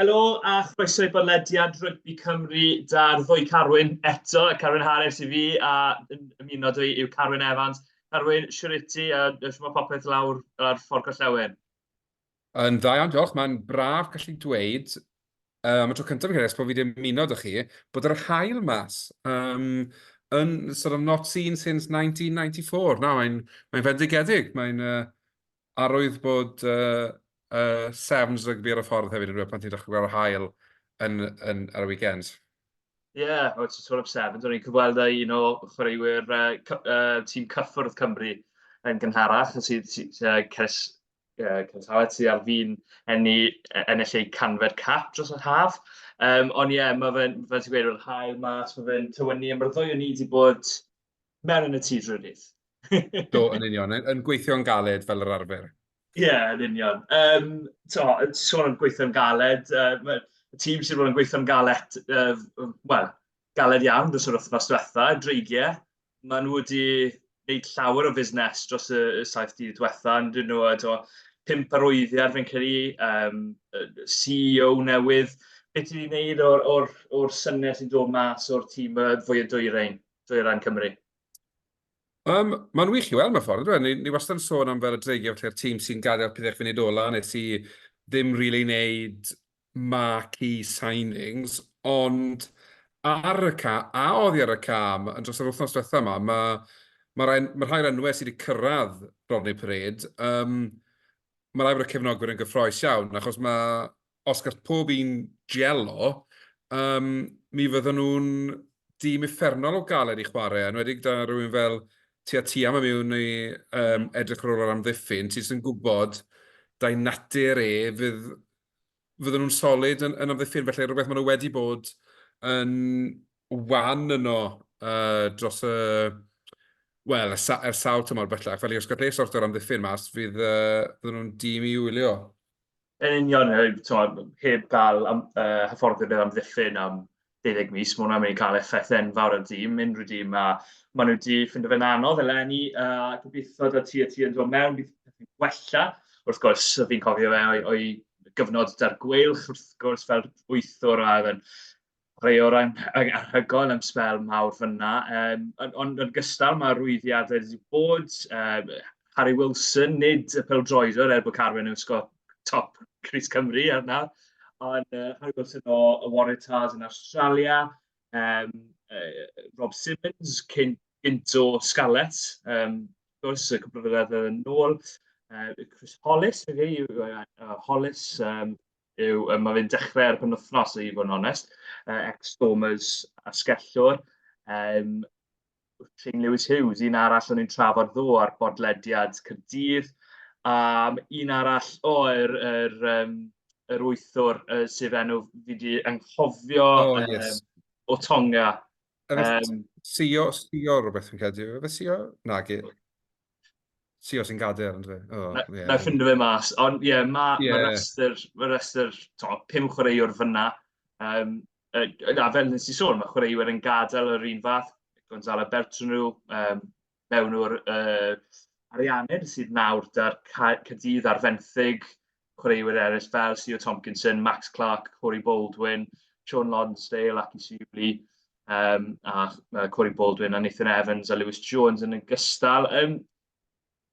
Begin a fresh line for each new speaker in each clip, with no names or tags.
Helo a chroeso i bodlediad Rygbi Cymru 'da'r ddwy Carwyn eto. Carwyn Harris i fi a yn ymuno 'da fi yw Carwyn Evans. Carwyn, shwt wyt ti a shwt mae popeth lawr ar ffordd gorllewin?
Yn dda iawn, diolch. Mae'n braf gallu dweud, am y tro cyntaf fi'n credu ers bod fi wedi ymuno 'da chi, bod yr haul mas. Um, yn sort of not seen since 1994. Na, mae'n mae fendigedig. Mae'n uh, Arwydd bod uh, uh, Sevens rygbi ar y ffordd hefyd yn rhywbeth pan ti'n dechrau gweld yr haul yn, yn, ar y weekends.
Ie, yeah, o, ti'n sôn am Sevens, o'n i'n cyfweld â un o chwaraewyr uh, uh, tîm cyffwrdd Cymru yn gynharach, sydd sy, sy, uh, Cerys, uh, Cerys Howard, sydd ar fin enni, ennill ei canfed cap dros yr haf. Um, ond ie, yeah, mae fe'n, fel ti'n gweud, yr haul mas, mae fe'n tywynnu, a mae'r ddwy o'n i wedi bod mewn yn y tŷ drwy'r dydd.
Do, yn union. Yn, yn gweithio'n galed fel yr arfer.
Ie, yeah, yn union. Um, to, sôn am gweithio'n galed, uh, y tîm sydd wedi bod yn gweithio'n galed, uh, wel, galed iawn dros yr wythnos diwetha, Dreigiau, maen nhw wedi gwneud llawer o fusnes dros y, y saith dydd diwetha, yn dyn nhw, to, pump arwyddiad fi'n credu, um, CEO newydd. Beth ti wedi gwneud o'r, or, or syniad sy'n dod mas o'r tîm fwy o dwyrain, dwyrain Cymru?
Um, Mae'n wych i weld mewn ffordd, yndyw e? Ni, ni wastad yn sôn am fel y dreigiau, felly'r tîm sy'n gadael pethau funud ola, nes i ddim really wneud marquee signings, ond ar y ca, a oddi ar y cam, yn dros yr wythnos diwetha yma, mae ma rhai, ma rhai'r enwau sydd wedi cyrraedd Rodney Parade, um, mae rhaid bod y cefnogwyr yn gyffroes iawn, achos mae, os gall pob un gelo, um, mi fydden nhw'n dîm uffernol o galed i chwarae, enwedig da rhywun fel Tia Tia mae mewn i um, edrych ar ôl yr amddiffyn, ti jyst yn gwybod da'i natur e, fydd, fydden nhw'n solid yn, yn amddiffyn, felly rhywbeth maen nhw wedi bod yn wan yno uh, dros y... Wel, ers, ers sawl tymor bellach, felly os gall e sorto'r amddiffyn mas, fydd, uh, fydden nhw'n dîm i wylio.
Yn union, heb gael am, uh, hyfforddwyr yr amddiffyn am 12 mis, mae hwnna'n mynd i cael effaith enfawr ar dîm, unrhyw dîm, a maen nhw wedi ffindo fe'n anodd eleni, a gobeithio da ti a ti yn dod mewn, bydd pethau'n gwella. Wrth gwrs, fi'n cofio fe o'i, o'i gyfnod da'r Gweilch, wrth gwrs, fel wythwr a oedd yn chwaraewr anhygoel am sbel mawr fan'na. Yym, ond yn ogystal, mae arwyddiadau wedi bod. Yym, Harry Wilson, nid y pêl-droedwr, er bod Carwyn yn wisgo top crys Cymru ar nawr, ond uh, Harry Wilson o y Waratahs yn Awstralia, um, uh, Rob Simmons, cyn gynt o Scarlets, um, wrth gwrs, y cwpl o flynyddoedd yn ôl, uh, Chris Hollis, okay, uh, Hollis, um, yw, yy, ma' fe'n dechrau ar y penwythnos i fod yn onest, yy ex-Stormers asgellwr. Yym, Shane Lewis Hughes, un arall o'n i'n trafod ddo ar bodlediad Caerdydd. Um, un arall, o, yr, yr, um, yr wythwr uh, sef enw fi wedi anghofio
oh, yes.
um, o Tonga.
Um, Sio, Sio rhywbeth fi'n credu. Efe Sio? Na, ge. Sio sy'n gadael, ynddo fe?
Oh, na, yeah. Na ffindo fe mas. Ond ie, yeah, mae yeah. ma restr, ma restr to, pum chwaraewr fyna. Um, a fel nes i sôn, mae chwaraewyr yn gadael yr un fath. Gonzalo Bertranou, um, mewn o'r uh, Ariannydd sydd nawr da'r Caerdydd ar fenthyg, chwaraewyr eraill fel Sio Tomkinson, Max Clark, Corey Baldwin, Sean Lonsdale, Aki Siwli, um, a uh, Corey Baldwin a Nathan Evans a Lewis Jones yn ogystal. Um,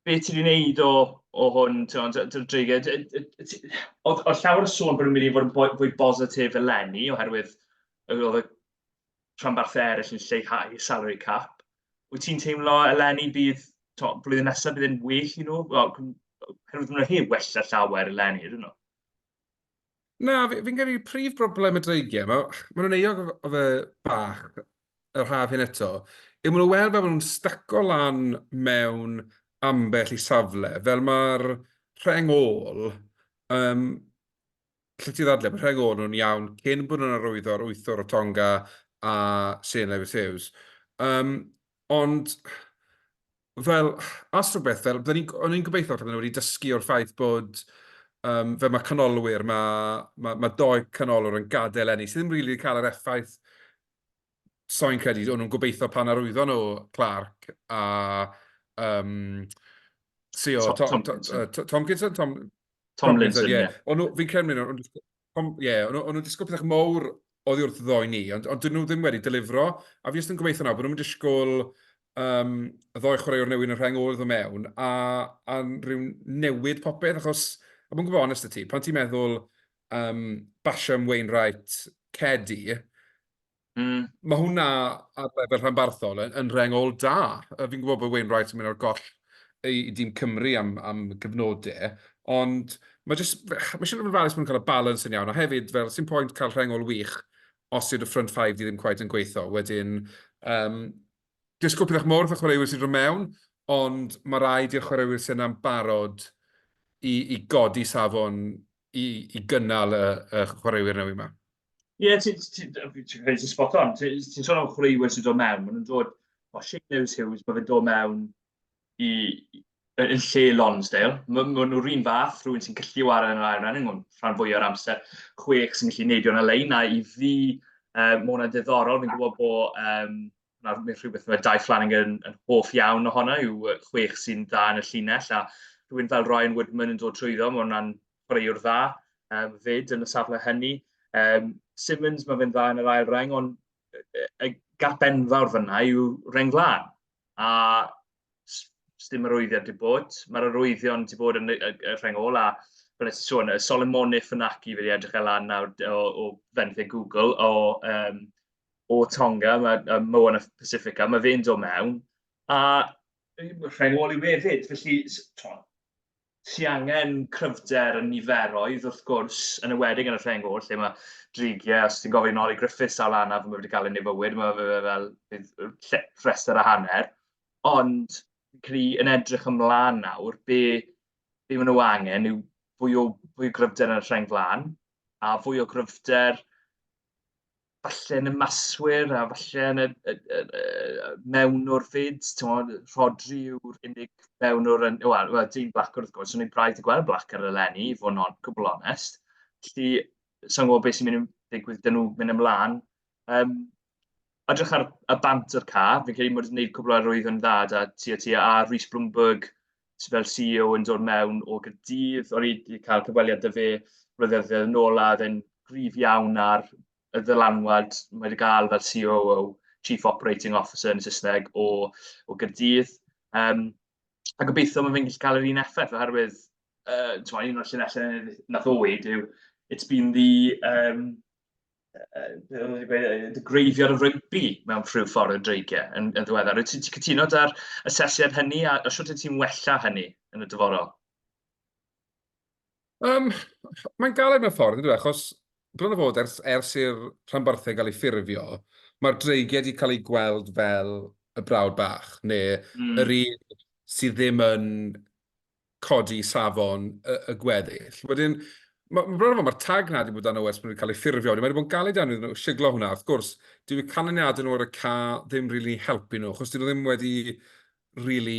be ti wedi wneud o, o hwn, ti'n dreigiau? Oedd oedd llawer o sôn bod nhw'n mynd i fod yn fwy bositif eleni, oherwydd oedd y rhanbarthau eraill yn lleihau salary cap. Wyt ti'n teimlo eleni bydd, to, blwyddyn nesaf bydd yn well i nhw? Wel, oherwydd maen nhw heb wella llawer eleni, ydyn nhw?
Na, fi'n fi credu prif broblem y dreigiau, mae ma nhw'n euog o fe bach yr haf hyn eto, yw maen nhw weld fel maen nhw'n styco lan mewn ambell i safle, fel mae'r rheng ôl, um, lle ti ddadle bod rheng ôl nhw'n iawn cyn bod nhw'n arwyddo'r wythwr o Tonga a Shane Lewis Hughes. Um, ond fel, os rhywbeth, fel, byddwn ni'n, o'n i'n gobeithio falle nhw wedi dysgu o'r ffaith bod um, fel mae canolwyr, mae, mae, mae doi canolwr yn gadael enni, sydd ddim rili really cael yr effaith soi'n credu, o'n nhw'n gobeithio pan arwyddo nhw Clark a um, Sio, Tom, Tom, Tom, Tomkinson, Tom,
Tomlinson, ie.
O'n nhw, fi'n credu, Ie, yeah, o'n nhw'n disgwyl pethau mawr oddi wrth y ddoi ni, ond, ond dyn nhw ddim wedi delifro, a fi jyst yn gobeithio nawr bod nhw'n disgwyl um, y ddoi chwaraewr newydd yn y rheng ôl iddo mewn, a, a rhyw newid popeth, achos, a bod yn gwybod honest y ti, pan ti'n meddwl um, Basham, Wainwright, Cedi, Mae hwnna ar lefel rhanbarthol yn, yn rheng ôl da. Fi'n gwybod bod Wayne Wright yn mynd ar goll i, i dîm Cymru am, am gyfnodau, ond mae jyst, mae eisiau bod yn ofalus bod nhw'n cael y balance yn iawn, a hefyd, fel, sy'n pwynt cael rheng ôl wych os yw'r front five di ddim quite yn gweithio. Wedyn, um, disgwyl pethau mawr wrth y chwaraewyr sy'n dod mewn, ond mae rhaid i'r chwaraewyr sy'n yna'n barod i, i godi safon i, i gynnal y, y chwaraewyr newydd yma.
Ie, yeah, ti'n ti, ti, ti, ti spot on. Ti'n ti sôn am chwaraewyr sy'n dod mewn, maen nhw'n dod, o, Shane Lewis Hughes, mae fe'n dod mewn i, yn lle Lonsdale. Mae ma nhw'r un fath, rhywun sy'n gallu wario yn yr ail ran, yn rhan fwy o'r amser, chwech sy'n gallu neidio yn y lein, a i fi, mae hwnna'n diddorol, fi'n gwybod bod um, na rhywbeth mae Dai Flanagan yn, yn hoff iawn ohono, yw chwech sy'n dda yn y llinell, a rhywun fel Ryan Woodman yn dod trwyddo, mae hwnna'n chwaraewr dda 'fyd yn y safle hynny. Simmons, mae fe'n dda yn yr ail reng, ond y gap enfawr fyna yw reng flaen. A dim arwyddion wedi bod. Mae'r arwyddion wedi bod yn y, y, y rheng ôl, a fel nes i sôn, y Solomone Funaki wedi edrych e lan nawr o, o fenthyg Google, o, um, o Tonga, mae Moana Pacifica, mae fe'n dod mewn, a rheng ôl yw e 'fyd. Felly, ti angen cryfder yn niferoedd, wrth gwrs, yn enwedig yn y rheng ôl, lle mae dreigiau, os ti'n gofyn Ollie Griffiths sawl anaf mae wedi cael yn ei fywyd, mae fe fel bydd rhestr a hanner. Ond fi'n credu yn edrych ymlaen nawr, be, be maen nhw angen yw fwy o, fwy o gryfder yn y rheng flaen, a fwy o gryfder falle yn y maswyr a falle yn y, y, y, y mewnwr fyd. Timod, Rhodri yw'r unig mewnwr yn... Wel, well, Dean Black wrth gwrs, o'n i'n braidd i gweld Black ar eleni, i fod yn on, gwbl onest. Felly, sa'n gwybod beth sy'n mynd i ddigwydd dyn nhw mynd ymlaen. Um, edrych ar y bant o'r ca, fi'n credu mod wedi gwneud cwbl o arwyddion dda da TOT a Rhys Bloomberg sydd fel CEO yn dod mewn o Gaerdydd. O'n i wedi cael cyfweliad 'da fe blynyddoedd yn ôl a oedd e'n gryf iawn ar y ddylanwad mae wedi gael fel COO, Chief Operating Officer yn Saesneg, o, o Gaerdydd. Um, a gobeithio mae fe'n gallu cael yr un effaith oherwydd uh, un o'r llinellau nath o weud yw it's been the um, the graveyard of rugby mewn rhyw ffordd y dreigiau yn, yn ddiweddar. Wyt ti'n cytuno da'r asesiad hynny a, a sut wyt ti'n wella hynny yn y dyfodol?
Um, mae'n galed mewn ffordd, yndyw e, achos bron o fod ers, ers i'r rhanbarthau gael eu ffurfio, mae'r dreigiau wedi cael eu gweld fel y brawd bach, neu yr un sydd ddim yn codi safon y, y gweddill. Wedyn, mae ma bron o fod, mae'r tag na wedi bod arno ers bod nhw wedi cael ei ffurfio. Wedyn, mae wedi bod yn galed iawn iddyn nhw siglo hwnna. Wrth gwrs, dyw eu canlyniadau nhw ar y ca ddim rili really helpu nhw, achos dyn nhw ddim wedi really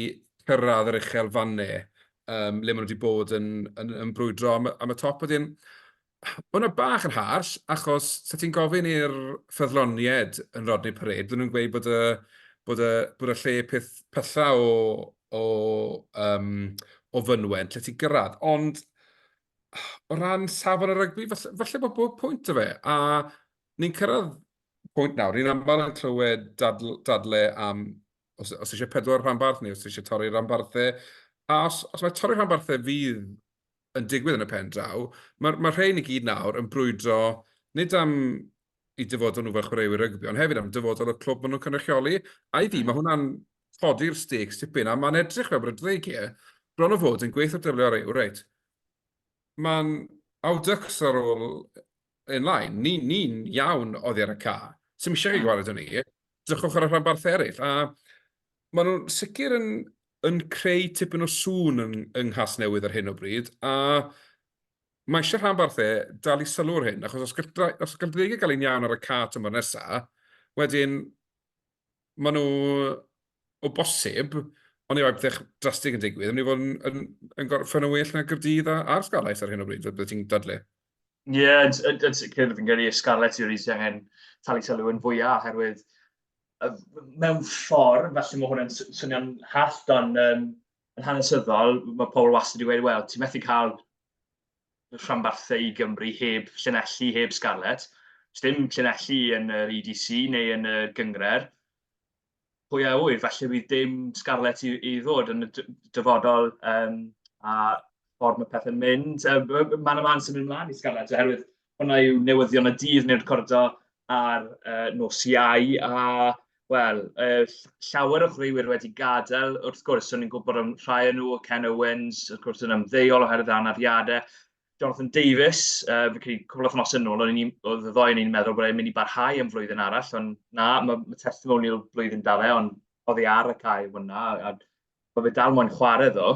cyrraedd yr uchel fannau um, le maen nhw wedi bod yn, yn, yn brwydro am, am y top. Wedyn, mae hwnna bach yn harsh, achos sa ti'n gofyn i'r ffyddloniaid yn Rodney Parade, bydden nhw'n gweud bod y, bod y, bod y lle peth pella o, o, um, o fynwent lle ti'n gyrraedd. Ond o ran safon y rygbi, falle, falle bod bob pwynt o fe. A ni'n cyrraedd pwynt nawr, ni'n aml yn clywed dadl, dadle am os, os eisiau pedwar rhanbarth neu os eisiau torri rhanbarthau. A os, os mae torri rhanbarthau fydd yn digwydd yn y pen draw, mae'r mae rhain i gyd nawr yn brwydro nid am eu dyfodol nhw fel chwaraewyr rygbi, ond hefyd am dyfodol y clwb maen nhw'n cynrychioli. A i fi, mae hwnna'n codi'r stakes tipyn, a mae'n edrych fel bod y Dreigiau bron o fod yn gweithio'r WRU, reit, mae'n awducks ar ôl in line, ni'n ni, ni iawn oddi ar y ca, sy'n eisiau chi gwared o ni, drychwch ar y rhanbarthau eraill. A maen nhw'n sicr yn, yn creu tipyn o sŵn yng, yng Nghasnewydd ar hyn o bryd, a mae eisiau rhanbarthau dal i sylw ar hyn, achos os gall, os gall Dreigiau gael un iawn ar y ca tymor nesaf, wedyn maen nhw o bosib, ond i bai pethau drastig yn digwydd, yn mynd i fod yn, yn, yn gorffen yn well na Gaerdydd a'r Scarlets ar hyn o bryd, fel bydde ti'n dadlu.
Ie, yeah, yn, yn, yn sicr, fi'n credu y Scarlets yw'r un sy'n angen talu sylw yn fwyaf, oherwydd mewn ffordd, falle mae hwn yn swnio'n hallt, ond um, yn hanesyddol, mae pobl wastad wedi gweud, wel, ti'n methu cael rhanbarthau i Gymru heb Llanelli, heb Scarlets. Does dim Llanelli yn yr EDC neu yn y gynghrair. Pwy a ŵyr, falle bydd dim Scarlets i ddod yn y dyfodol a ffordd mae pethau'n mynd. Man y man sy'n mynd mlaen i Scarlets, oherwydd hwnna yw newyddion y dydd ni'n recordo ar nos Iau, a wel, llawer o chwaraewyr wedi gadael. Wrth gwrs, o'n i'n gwybod am rhai o nhw, Ken Owens, wrth gwrs yn ymddeol oherwydd anafiadau. Jonathan Davies, fi'n credu cwpl o wythnosau yn ôl, oedd y ddoi o'n i'n meddwl bod e'n mynd i barhau am flwyddyn arall, ond na, mae testimonial blwyddyn da fe, ond oddi ar y cae hwnna, a mae fe dal moyn chwarae ddo.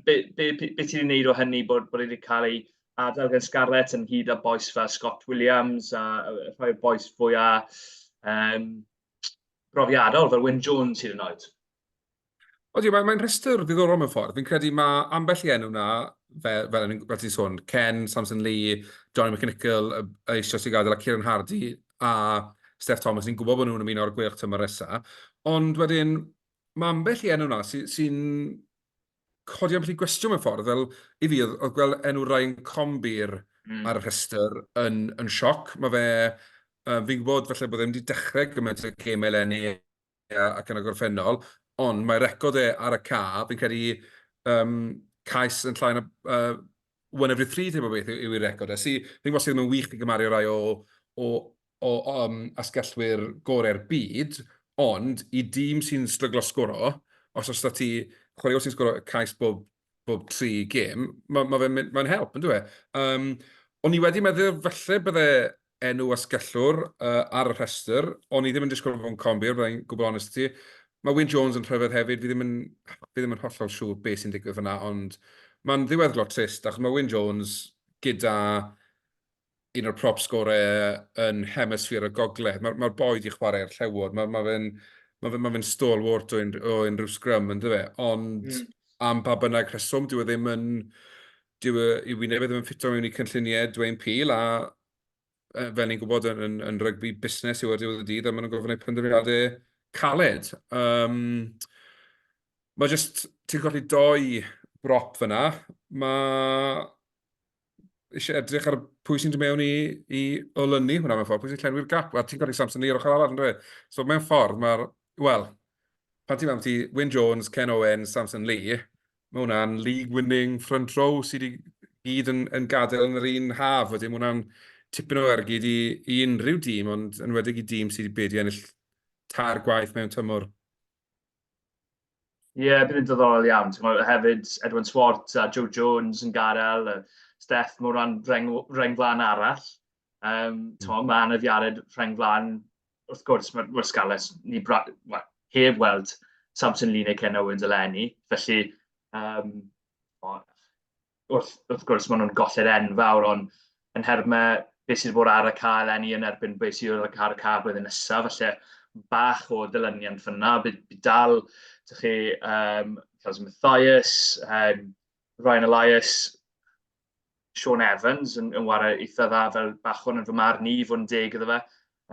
Be, be, be, be ti wedi gwneud o hynny bod e wedi cael ei adael gan Scarlets yn hyd â bois fel Scott Williams a rhai o'r bois fwyaf brofiadol fel Wyn Jones hyd yn oed?
Odi, mae'n mae rhestr ddiddorol mewn ffordd. Fi'n credu mae ambell i enw na, fel ti'n sôn, Ken, Samson Lee, Johnny McNicholl, eisoes i gadael, a Kieran Hardy a Steff Thomas, ni'n gwybod bod nhw'n ymuno â'r Gweilch tymor nesaf. Ond wedyn, mae ambell i enw na sy'n sy codi ambell i gwestiwn mewn ffordd, fel i fi, oedd gweld enw Ryan Conbeer ar y rhestr yn sioc. Mae fe, fi'n gwybod falle bod e ddim wedi dechrau gymaint o gemau eleni ac yn y gorffennol, ond mae record e ar y ca, fi'n credu cais yn llai na one every three teip o beth yw ei record e. Sy, fi'n gwybod sydd ddim yn wych i gymharu rai o asgellwyr gorau'r byd, ond i dîm sy'n stryglo sgoro, os oes 'da ti chwaraewr sy'n sgoro cais bob tri gêm, mae ma fe'n ma help, yn dyw e? O'n i wedi meddwl falle bydde enw asgellwr ar y rhestr, o'n i ddim yn disgwyl fod yn Conbeer, byddai'n gwbl onest i ti. Mae Wyn Jones yn rhyfedd hefyd, fi ddim yn hollol siŵr beth sy'n digwydd fyna, ond mae'n ddiweddglo trist, achos mae Wyn Jones gyda un o'r prop sgorau yn hemisffer y gogledd. Mae'r ma boi 'di chwarae i'r Llewod, mae ma fe'n ma fe, ma fe stalwart o unrhyw sgrym, yn dyfe? Ond am pa bynnag rheswm, dyw e ddim yn... Dyw e, i wyneb e ddim yn ffito mewn i cynlluniau Dwayne Peel, a fel ni'n gwybod yn rygbi, busnes yw ar diwedd y dydd, a maen nhw'n gorfod gwneud penderfyniadau caled. Mae jyst, ti'n colli dou brop fyna, mae eisiau edrych ar pwy sy'n dod mewn i olynu hwnna mewn ffordd, pwy sy'n llenwi'r gap. Wel, ti'n colli Samson Lee ar ochr arall, yn dwi? So mewn ffordd, mae'r, wel, pan ti'n meddwl ti Wyn Jones, Ken Owens, Samson Lee, mae hwnna'n league-winning front row sydd wedi gyd yn gadael yn yr un haf. Wedyn mae hwnna'n tipyn o ergyd i unrhyw dîm, ond yn enwedig i dîm sydd wedi ennill tair gwaith mewn tymor.
Ie, yeah, bydd yn diddorol iawn. Ti'n hefyd Edwin Swart a Joe Jones yn gadael, Steff, mae hwnna'n rheng flaen arall. Mae anafiadau rheng flaen, wrth gwrs, mae'r ma Scarlets ni well, heb weld Samson Lee neu Ken Owens eleni. Felly, wrth gwrs, maen nhw'n golled enfawr, ond yn nhermau beth sydd wedi bod ar y cae eleni yn erbyn beth sydd ar y cae blwyddyn nesaf, falle bach o dilyniant fyna. Bydd dal, dych chi, Kelsey Mathias, Ryan Elias, Sean Evans yn ware eitha dda fel bachwn yn fy marn i, fod yn deg iddo fe,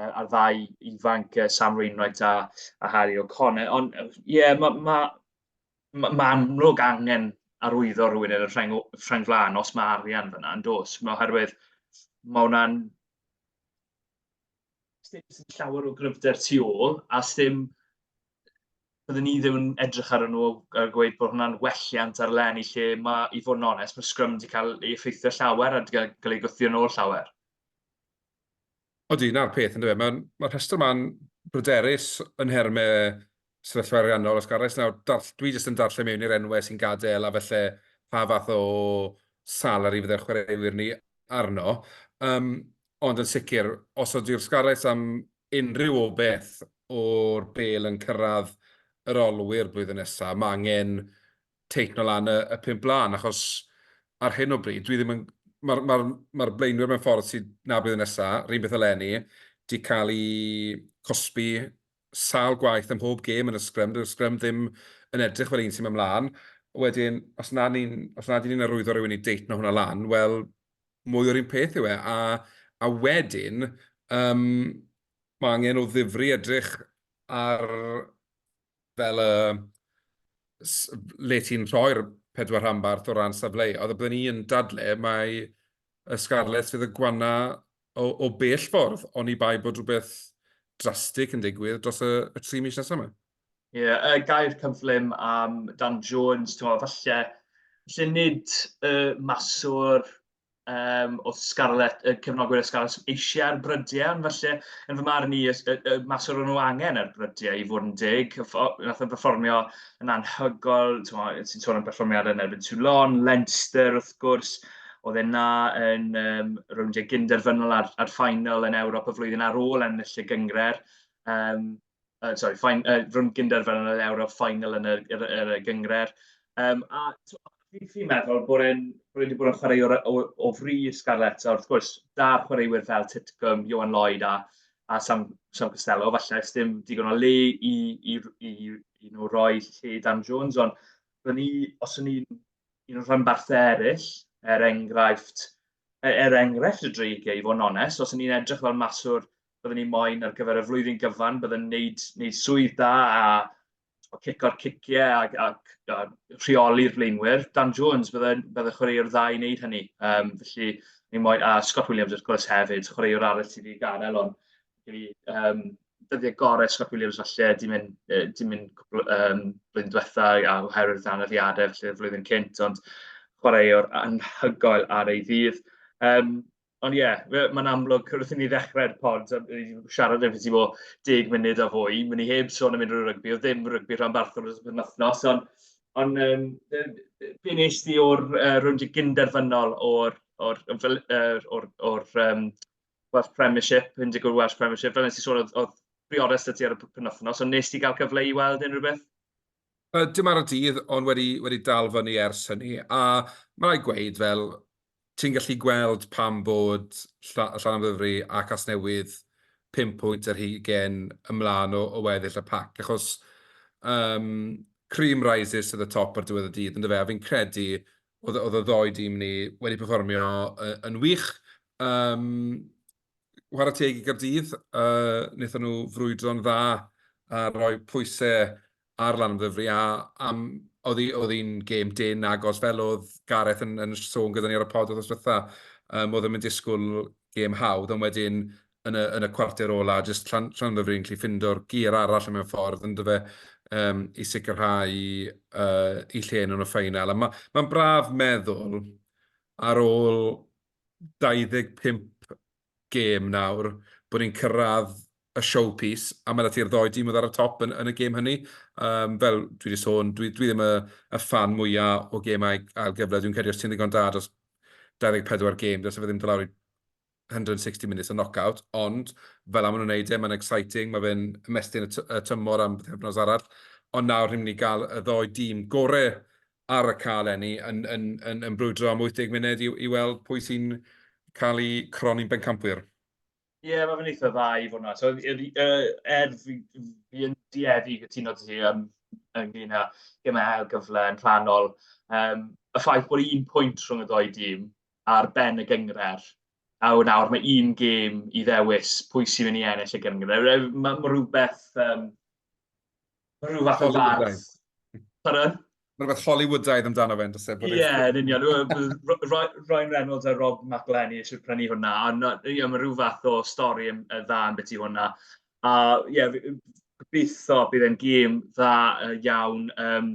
a'r ddau ifanc, Sam Wainwright a Harry O'Connor. Ond ie, yeah, mae ma, ma amlwg angen arwyddo rhywun yn y rheng flaen os mae arian fyna, yn dos. Mae oherwydd mae hwnna'n... Sdim llawer o gryfder tu ôl, a sdim... Byddwn ni ddim yn edrych ar nhw a gweud bod hwnna'n welliant ar eleni lle mae, i fod yn onest, mae sgrym wedi cael ei effeithio llawer a wedi cael ei gwthio nôl llawer.
Odi, 'na'r peth yndyfe. Mae'r ma rhestr 'ma'n bryderus yn nhermau sefyllfa ariannol y Scarlets. Nawr, dwi jyst yn darllen mewn i'r enwau sy'n gadael a felly pa fath o salary fydde'r chwaraewyr ni arno. Ond yn sicr, os ydy'r Scarlets am unrhyw obaith o'r bêl yn cyrraedd yr olwyr blwyddyn nesaf, mae angen teitno lan y pump blaen, achos ar hyn o bryd, dwi ddim yn... Mae'r ma ma blaenwyr mewn ffordd sydd 'na blwyddyn nesaf, yr un peth eleni, 'di cael eu cosbi sawl gwaith ym mhob gêm yn y sgrym. Dyw'r sgrym ddim yn edrych fel un sy'n mynd mlaen. Wedyn, os na ni'n os nad 'y ni'n arwyddo rhywun i deitno hwnna lan, wel, mwy o'r un peth yw e. A wedyn, mae angen o ddifri edrych ar fel y le ti'n rhoi'r pedwar rhanbarth o ran safleoedd, a byddwn i yn dadle mae y Scarlets fydd y gwanna o, o bell ffordd, oni bai bod rhywbeth drastig yn digwydd dros y, y tri mis nesaf yma.
Ie, yeah, gair cyflym am Dan Jones, ti'n meddwl, falle, falle nid y maswr um, oedd Scarlett, y cefnogwyr y Scarlett eisiau ar brydiau, ond falle yn fy marn i, y, y, y maswr o'n nhw angen ar brydiau i fod yn deg. Nath o berfformio yn anhygoel, ti'n sôn am berfformiadau yn erbyn Toulon, Leinster wrth gwrs, oedd e na yn um, rowndiau gynderfynol a'r, ar final yn Ewrop y flwyddyn ar ôl ennill y gyngred. Um, sorry, fine, rownd gynderfynol yn Ewrop, final yn y, y, y, y gyngred. Um, a fi'n fi meddwl bod e'n bod wedi bod yn chwaraewr o, o fri Scarlett, a wrth gwrs, da'r chwaraewyr fel Titcombe, Johan Lloyd a, a Sam, Sam Costello, falle dim digon o le i, i, i, i nhw roi lle Dan Jones, ond byddwn ni, os o'n i'n un o'r rhanbarthau eraill, er enghraifft, e, er enghraifft y Dreigiau, i fod yn onest, os o'n i'n edrych fel maswr byddwn ni moyn ar gyfer y flwyddyn gyfan, byddwn ni'n neud, neud swydd da a cico'r ciciau a, a, a rheoli'r blaenwyr. Dan Jones bydde, bydde chwaraewr dda i wneud hynny. Um, felly, ni moyn, a Scott Williams wrth gwrs hefyd, chwaraewr arall sydd wedi gadael, ond um, dyddiau gorau Scott Williams falle, di mynd, di mynd cwpl, um, blwyddyn diwetha a oherwydd anafiadau felly y flwyddyn cynt, ond chwaraewr anhygoel ar ei ddydd. Um, ond ie, yeah, mae'n amlwg wrth i ni ddechrau'r pod, a ni wedi siarad am beth o 10 munud a fwy, mynd ni heb sôn am unrhyw rygbi, oedd ddim rygbi rhanbarthol dros y penwythnos, ond ond um, be nes di o'r uh, rownd gynderfynol o'r, or, or, or, or, um, Welsh Premiership, 11 Welsh Premiership, fel nes i sôn, oedd, oedd briodas 'da ti ar y penwythnos, ond nes ti gael cyfle i weld unrhyw beth?
Uh, dim ar y dydd, ond wedi, wedi dal fyny ers hynny. A mae rhaid gweud, fel, ti'n gallu gweld pam bod Llanymddyfri a Casnewydd 5 pwynt ar hugain ymlaen o, o weddill y pac, achos um, cream rises to the top ar diwedd y dydd, yndyfe? A fi'n credu oedd, oedd y ddoi dîm ni wedi perfformio yn wych. Um, chwarae teg i Gaerdydd, uh, wnaethon nhw frwydro'n dda a rhoi pwysau ar Lanymddyfri a am, oedd hi'n gêm dyn agos fel oedd Gareth yn, yn sôn gyda ni ar y pod wythnos diwetha. Um, oedd yn mynd disgwyl gêm hawdd, ond wedyn yn y, yn y cwarter ola, jyst Llan, Llanymddyfri'n gallu ffindo'r gêr arall mewn ffordd, ynddo fe, um, i sicrhau uh, i lle nhw'n y ffeinal. A mae'n ma, ma braf meddwl ar ôl 25 gêm nawr, bod ni'n cyrraedd y showpiece, a mae 'da ti'r ddoi dîm oedd ar y top yn, yn y gêm hynny. Um, fel dwi wedi sôn, dwi, dwi ddim y, y fan mwyaf o gemau ail gyfle. Dwi'n credu os ti'n ddigon da dros 24 gêm, dylse fe ddim dod lawr i 160 minutes o knockout, ond fel am nhw'n wneud e, mae'n exciting, mae fe'n ymestyn y, y tymor am bythefnos arall, ond nawr ni'n mynd i gael y ddoi dîm gorau ar y cae eleni yn, yn, yn, yn brwydro am 80 munud i, i weld pwy sy'n cael ei croni'n bencampwyr.
Ie, yeah, mae fe'n eitha dda i fod yna. So, er, er fi, fi yn dueddu gytuno ti um, ynglyn â gemau ail gyfle yn rhannol. Um, y ffaith bod un pwynt rhwng y ddoi dîm ar ben y gynghrair, a nawr mae un gêm i ddewis pwy sy'n mynd i ennill y gynghrair. Mae, mae rhywbeth um, Mae rhyw fath o fardd.
Pardon? Mae rhywbeth Hollywoodaidd amdano fe, yn
e? Ie, yn union. Ryan Reynolds a Rob McElhenney eisiau prynu hwnna. Ond ie, mae rhyw fath o stori dda yn beth i hwnna. A ie, gobeithio bydd e'n gêm dda iawn. Um,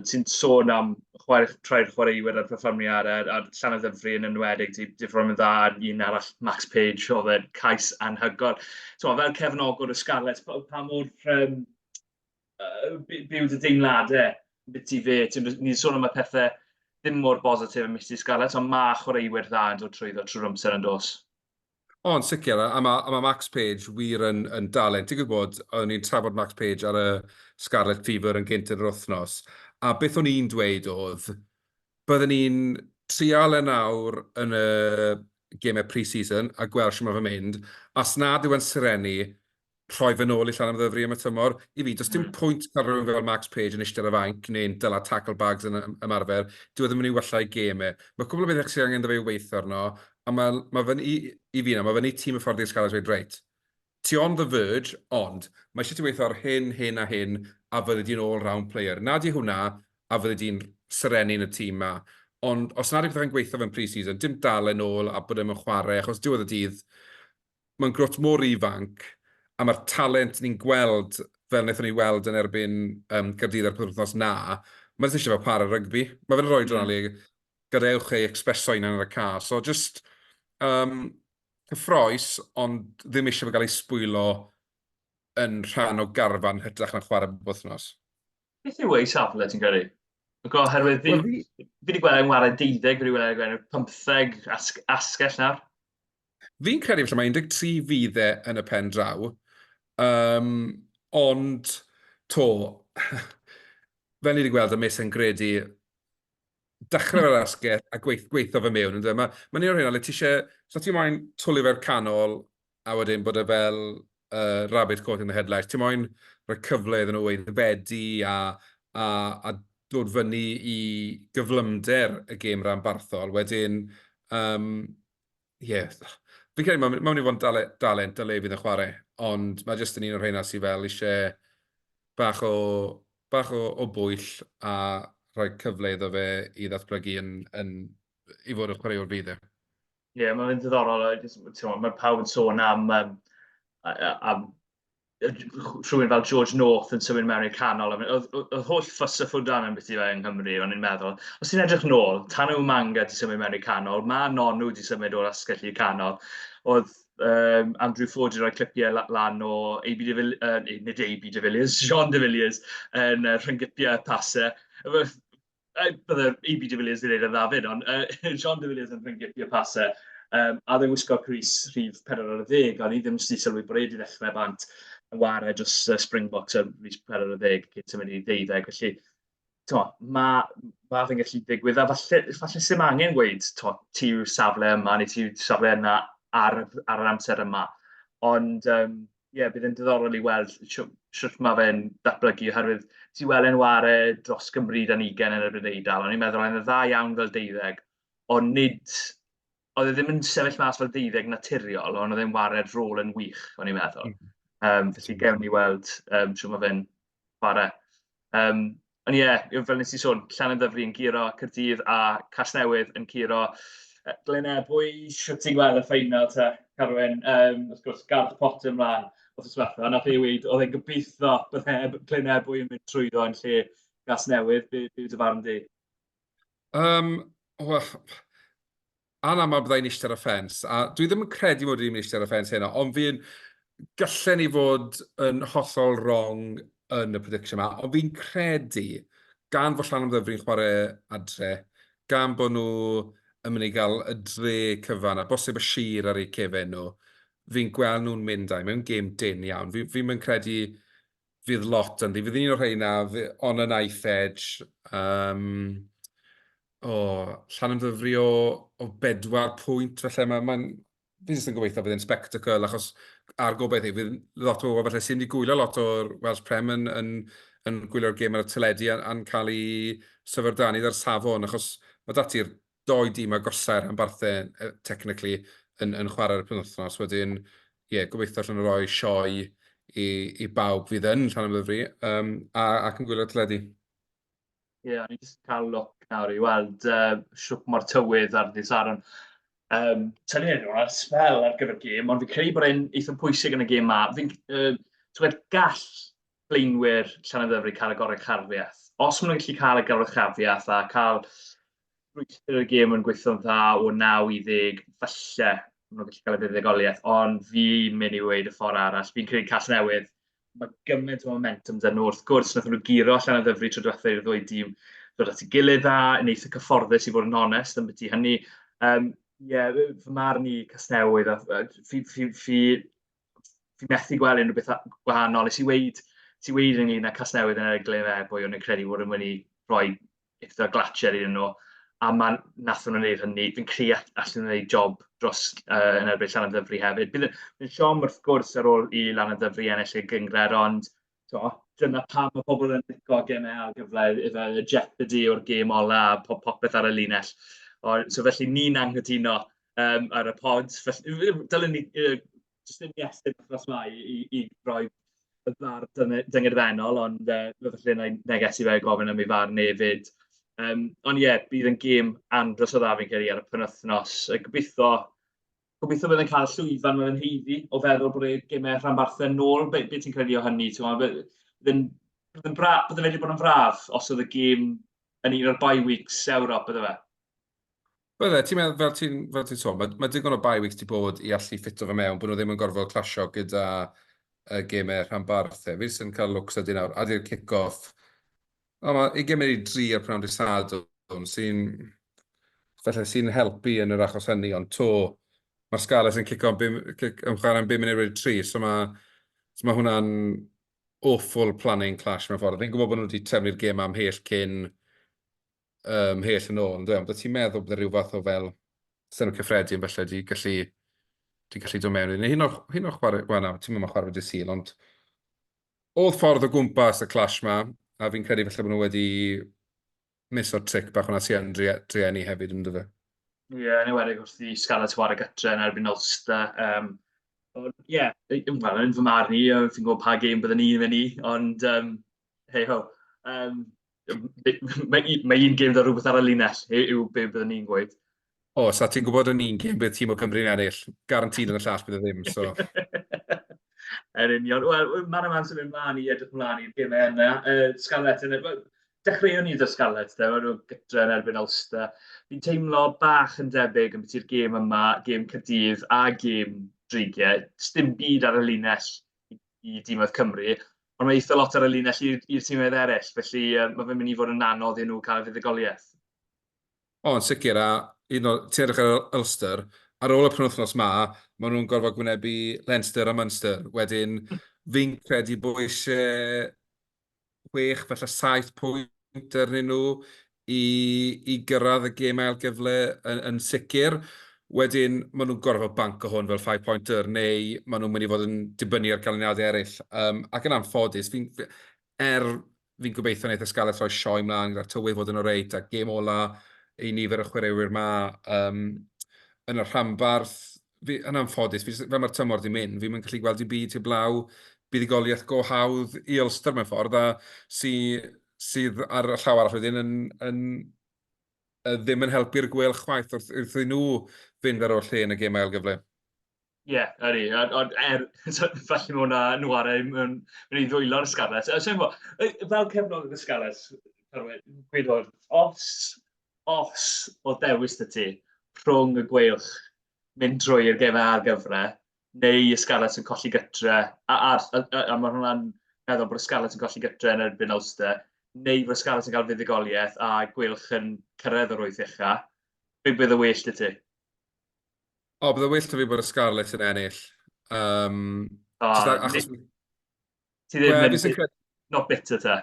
ti'n sôn am chwarae, trai'r chwaraewyr a'r perfformiad a, a Llanymddyfri yn enwedig, di, di perfformio'n dda, un arall, Max Page, oedd e'n cais anhygoel. So, fel cefnogwr y Scarlets, pa, pa mor um, uh, byw dy deimladau beth ti fe? Ni'n sôn am y pethau ddim mor bositif ym Misty Scarlets, ond mae chwaraewyr dda yn dod trwyddo trwy'r amser yn dos.
O, yn sicr, a mae, a ma Max Page wir yn, yn dalent. Ti'n gwybod, o'n i'n trafod Max Page ar y Scarlet Fever yn gynt yn yr wythnos, a beth o'n i'n dweud oedd, byddwn ni'n trial e nawr yn y gemau pre-season a gweld sut mae fe'n mynd, a os nad yw e'n serennu, rhoi fe nôl i Llanymddyfri am y tymor. I fi, does dim mm. pwynt cael rhywun fel Max Page yn eistedd ar y fainc neu'n dyla tackle bags yn ymarfer. Dyw e ddim yn mynd i wella ei gêm e. Mae cwbl o bethau sydd angen iddo fe weithio arno, a mae, mae fyny, i, i fi na, mae fyny tîm y ffordd i'r Scarlets dweud, reit, ti on the verge, ond mae eisiau ti weithio ar hyn, hyn a hyn, a fyddi di'n all-round player. Na di hwnna, a fyddi di'n serennu yn y tîm ma. Ond os nad yw pethau'n gweithio fe'n pre-season, dim dal e'n ôl a bod e'n chwarae, achos diwedd y dydd, mae'n grwt mor ifanc, a mae'r talent ni'n gweld, fel wnaethon ni weld yn erbyn um, Gaerdydd ar penwythnos na, mae'n jyst eisiau fel chwarae rygbi. Mae fe'n rhoi mm. le, gadewch ei expreso hunan ar y car. So just cyffroes, ond ddim eisiau fe gael ei sbwylo yn rhan o garfan hytrach na chwarae bob wythnos.
Beth yw ei safle, ti'n credu? Oherwydd fi, well, fi wedi gweld e'n wario 12, fi wedi gweld e'n wario 15 asgell nawr.
Fi'n credu falle mae 13 fydd e yn y pen draw. Um, ond to, fel ni wedi gweld y Mason Grady, dechrau fel asgell a gweith, gweithio fe mewn. Mae ma un o'r hynna, le ti eisiau, so ti moyn twlu fe'r canol a wedyn bod e fel rabbit caught in the headlights. Ti moyn rhoi cyfle iddyn nhw aeddfedu a, a, a dod fyny i gyflymder y gêm ranbarthol. Wedyn, um, ie, yeah, fi'n credu mae'n mynd i fod yn dalent dyle fydd yn chwarae, ond mae jyst yn un o'r rheina sydd fel eisiau bach o, bach o, o bwyll a rhoi cyfle iddo fe i ddatblygu yn, yn, i fod yn chwaraewr fydd e.
Ie, yeah, mae'n ddiddorol. Mae pawb yn sôn am, um, am rhywun fel George North yn symud mewn i'r canol. Oedd, oedd holl ffys y ffwdan yn beth i fe yng Nghymru, o'n i'n meddwl. Os ti'n edrych nôl, Tanu Manga di symud mewn i'r canol, mae Nonu di symud o'r asgell i'r canol. Oedd um, Andrew Ford wedi rhoi clipiau lan o AB de Villiers, uh, nid AB de Villiers, Jean de Villiers yn uh, rhyngipio pasau. Bydde AB de Villiers wedi gwneud yn dda fyd, ond uh, Jean de Villiers yn rhyngipio pasau. Um, a dde'n wisgo crys rhif 40, ond i ddim wedi sylwi bod e wedi ddechrau bant yn ware dros uh, Springboks ar rhif 40 cyn symud i 12. Felly, mae ma fe'n gallu digwydd, a falle, falle sy'n angen gweud, to, ti yw'r safle yma neu ti yw'r safle yna ar, ar yr amser yma. Ond um, ie, bydd e'n diddorol i weld shwt mae fe'n datblygu, oherwydd ti weld e'n ware dros Gymru dan ugain yn erbyn Eidal, o'n i'n meddwl oedd e'n dda iawn fel deuddeg, ond nid... Oedd e ddim yn sefyll mas fel deuddeg naturiol, ond oedd e'n ware'r rôl yn wych, o'n i'n meddwl. Mm. Um, felly gewn ni weld um, shwt mae fe'n chwarae. Um, ond ie, yeah, fel nes i sôn, Llanymddyfri yn curo Caerdydd a Casnewydd yn curo Glynebwy. Shwt ti'n gweld y ffeinal te, Carwyn? Um, wrth gwrs, Garth Potter ymlaen wrth diwetha, nath ei weud oedd e'n gobeithio bydde Glynebwy yn mynd trwyddo yn lle Casnewydd. Be, be yw dy farn di?
Um, well, Anaml bydda i'n eistedd ar y ffens, a dwi ddim yn credu mod i'n eistedd ar y ffens heno, ond fi'n... Gallen ni fod yn hollol wrong yn y prediction 'ma, ond fi'n credu, gan fod Llanymddyfri'n chwarae adre, gan bod nhw yn mynd i gael y dre cyfan, a bosib y sir ar eu cefen nhw, fi'n gweld nhw'n mynd â hi mewn gêm dynn iawn. Fi, fi'm yn credu fydd lot ynddi. Fydd un o'r rheina on a knife edge. Um, o, Llanymddyfri o, o bedwar pwynt, felly mae'n... Ma fi jyst yn gobeithio bydd e'n spectacle, achos a'r gobaith yw fydd lot o bobl falle sy'n wedi gwylio lot o'r Welsh Prem yn, yn, yn gwylio'r gêm ar y teledu a'n cael ei syfrdanu ar safon, achos mae dati'r doi dîm agosa i'r rhanbarthau, technically, yn, yn chwarae ar y penwythnos. Wedyn, ie, yeah, gobeithio allan nhw roi sioe i, i bawb fydd yn Llanymddyfri um, a, ac yn gwylio'r teledu.
Ie, yeah, o'n i jyst cael look nawr i weld uh, siwt mae'r tywydd ar ddydd Sadwrn. Um, Tynnu yn hwnna'n spel ar gyfer gêm, ond fi'n credu bod e'n eitha pwysig yn y gêm ma. Fi'n, uh, ti'n gall blaenwyr Llanymddyfri cael y goruchafiaeth. Os maen nhw'n gallu cael y goruchafiaeth a cael rhwystrau y gêm yn gweithio'n dda o 9 i 10, falle maen nhw'n gallu cael y fuddugoliaeth, ond fi'n mynd i weud y ffordd arall. Fi'n credu Casnewydd, mae gymaint o momentum 'da nhw. Wrth gwrs, wnaethon nhw guro Llanymddyfri tro diwetha i'r ddwy dîm ddod at ei gilydd a yn eitha cyfforddus i fod yn onest ambiti hynny. Um, yeah, fy marn i Casnewydd, a fi, fi, fi, fi methu gweld unrhyw beth gwahanol. Nes i weud, nes i weud ynglyn â Casnewydd yn erbyn Glyn o'n i'n credu bod yn mynd i roi eitha glatcher iddyn nhw, a ma' nathon nhw wneud hynny. Fi'n credu allan nhw wneud job dros uh, yn erbyn Llanymddyfri hefyd. Bydd yn siom wrth gwrs ar ôl i Lanymddyfri ennill y gynghrair, ond to, dyna pam mae pobl yn licio gemau ail gyfle, efo y jeopardy o'r gêm ola a popeth ar y linell. O, so felly ni'n anghytuno um, ar y pod. Felly, dylen ni, uh, jyst ddim Iestyn wythnos ma i, i, i roi y farn dyngedfennol, ond uh, felly na i neges i fe gofyn am ei farn hefyd. Ond ie, yeah, bydd yn gêm andros o dda fi'n credu ar y penwythnos. Gobeithio, gobeithio bydd yn cael llwyfan mae'n heiddi o feddwl bod y gemau rhanbarthau nôl. Be, be ti'n credu o hynny? Ti'n bydd yn, bydd yn bra, bydd yn wedi bod yn fraf os oedd y gêm yn un o'r bye weeks Ewrop, bydde fe?
Bydde, ti'n meddwl, fel ti'n fel ti'n sôn, mae, mae digon o bye weeks 'di bod i allu ffito fe mewn, bod nhw ddim yn gorfod clasio gyda y gemau rhanbarthau. Fi jyst yn cael look sydyn nawr, a di'r kick-off. O, mae 2:40 ar pnawn dydd Sadwrn, sy'n falle sy'n helpu yn yr achos hynny, ond to, mae'r Scarlets yn cico am cic, yn chwarae am 3:55, so mae, so mae hwnna'n awful planning clash mewn ffordd. Fi'n gwybod bod nhw wedi trefnu'r gêm am hell cyn ymhell yn ôl, yndyfe? Ond byddet ti'n meddwl bod rhyw fath o fel synnwyr cyffredin falle 'di gallu, 'di gallu dod mewn. Neu hyn o, hyn o chwarae, wel na, ti'n meddwl chwarae dydd Sul, ond oedd ffordd o gwmpas y clash ma, a fi'n credu falle bod nhw wedi miso'r trick bach hwnna sy'n drueni hefyd, yn dyfe?
Ie, yeah, yn enwedig wrth i Scarlets chwarae gytre yn erbyn Ulster. Ond ie, yeah, wel, yn fy marn i, fi'n gwybod pa gêm byddwn ni'n mynd i, ond hey ho. Mae, mae un gêm da rhywbeth ar y linell yw be byddwn ni'n gweud.
O, sa ti'n gwybod yn un gêm bydd tîm o Cymru'n ennill. Guaranteed yn y llall bydd e ddim, so...
Yn union. Wel, man y man sy'n mynd mlaen i edrych mlaen i'r gemau yna. Scarlets, yn, dechreuon ni 'da Scarlets, de, maen nhw gytre yn erbyn Ulster. Fi'n teimlo bach yn debyg yn biti'r gêm yma, gêm Caerdydd a gêm Dreigiau. Dim byd ar y linell i dîmoedd Cymru, ond mae eitha lot ar y linell i'r tîmoedd eraill, felly mae fe'n mynd i fod yn anodd i nhw cael y fuddugoliaeth.
O, yn sicr, a un o, ti'n edrych ar Ulster, ar ôl y penwythnos ma, maen nhw'n gorfod gwynebu Leinster a Munster. Wedyn, fi'n credu bod eisiau 6, falle 7 pwynt arnyn nhw i, i gyrraedd y gêm ail gyfle yn, yn sicr. Wedyn, maen nhw'n gorfod banc o hwn fel 5 pointer, neu maen nhw'n mynd i fod yn dibynnu ar ganlyniadau eraill. Ac yn anffodus, fi'n, er fi'n gobeithio wneud y Scarlets rhoi sioe mlaen gyda'r tywydd fod yn oreit a gêm ola i nifer y chwaraewyr ma yn y rhanbarth. Fi, yn anffodus, fi, fel mae'r tymor 'di mynd, fi'm yn gallu gweld dim byd heblaw buddugoliaeth go hawdd i Ulster mewn ffordd, a sy, sydd ar y llaw arall wedyn yn, yn, yn ddim yn helpu'r Gweilch chwaith wrth, wrth i nhw fynd ar ôl lle yn y gêm ail gyfle.
Ie, yeah, ydy. Ond er, falle mae hwnna yn chwarae mewn i ddwylo'r Scarlets. Sa'n gwybod, fel cefnogwr y Scarlets, gweud hwn, os, os o dewis 'da ti rhwng y Gweilch mynd drwy'r gemau ail gyfle, neu y Scarlets yn colli gytre, a, a, a, a, a mae hwnna'n meddwl bod y Scarlets yn colli gytre yn erbyn Ulster, neu bod y Scarlets yn cael fuddugoliaeth a Gweilch yn cyrraedd yr wyth ucha, be bydd y well 'da ti?
O, bydd y well 'da fi bod y Scarlets yn ennill.
O, achos... Ti ddim yn... Credu... Not bitter te?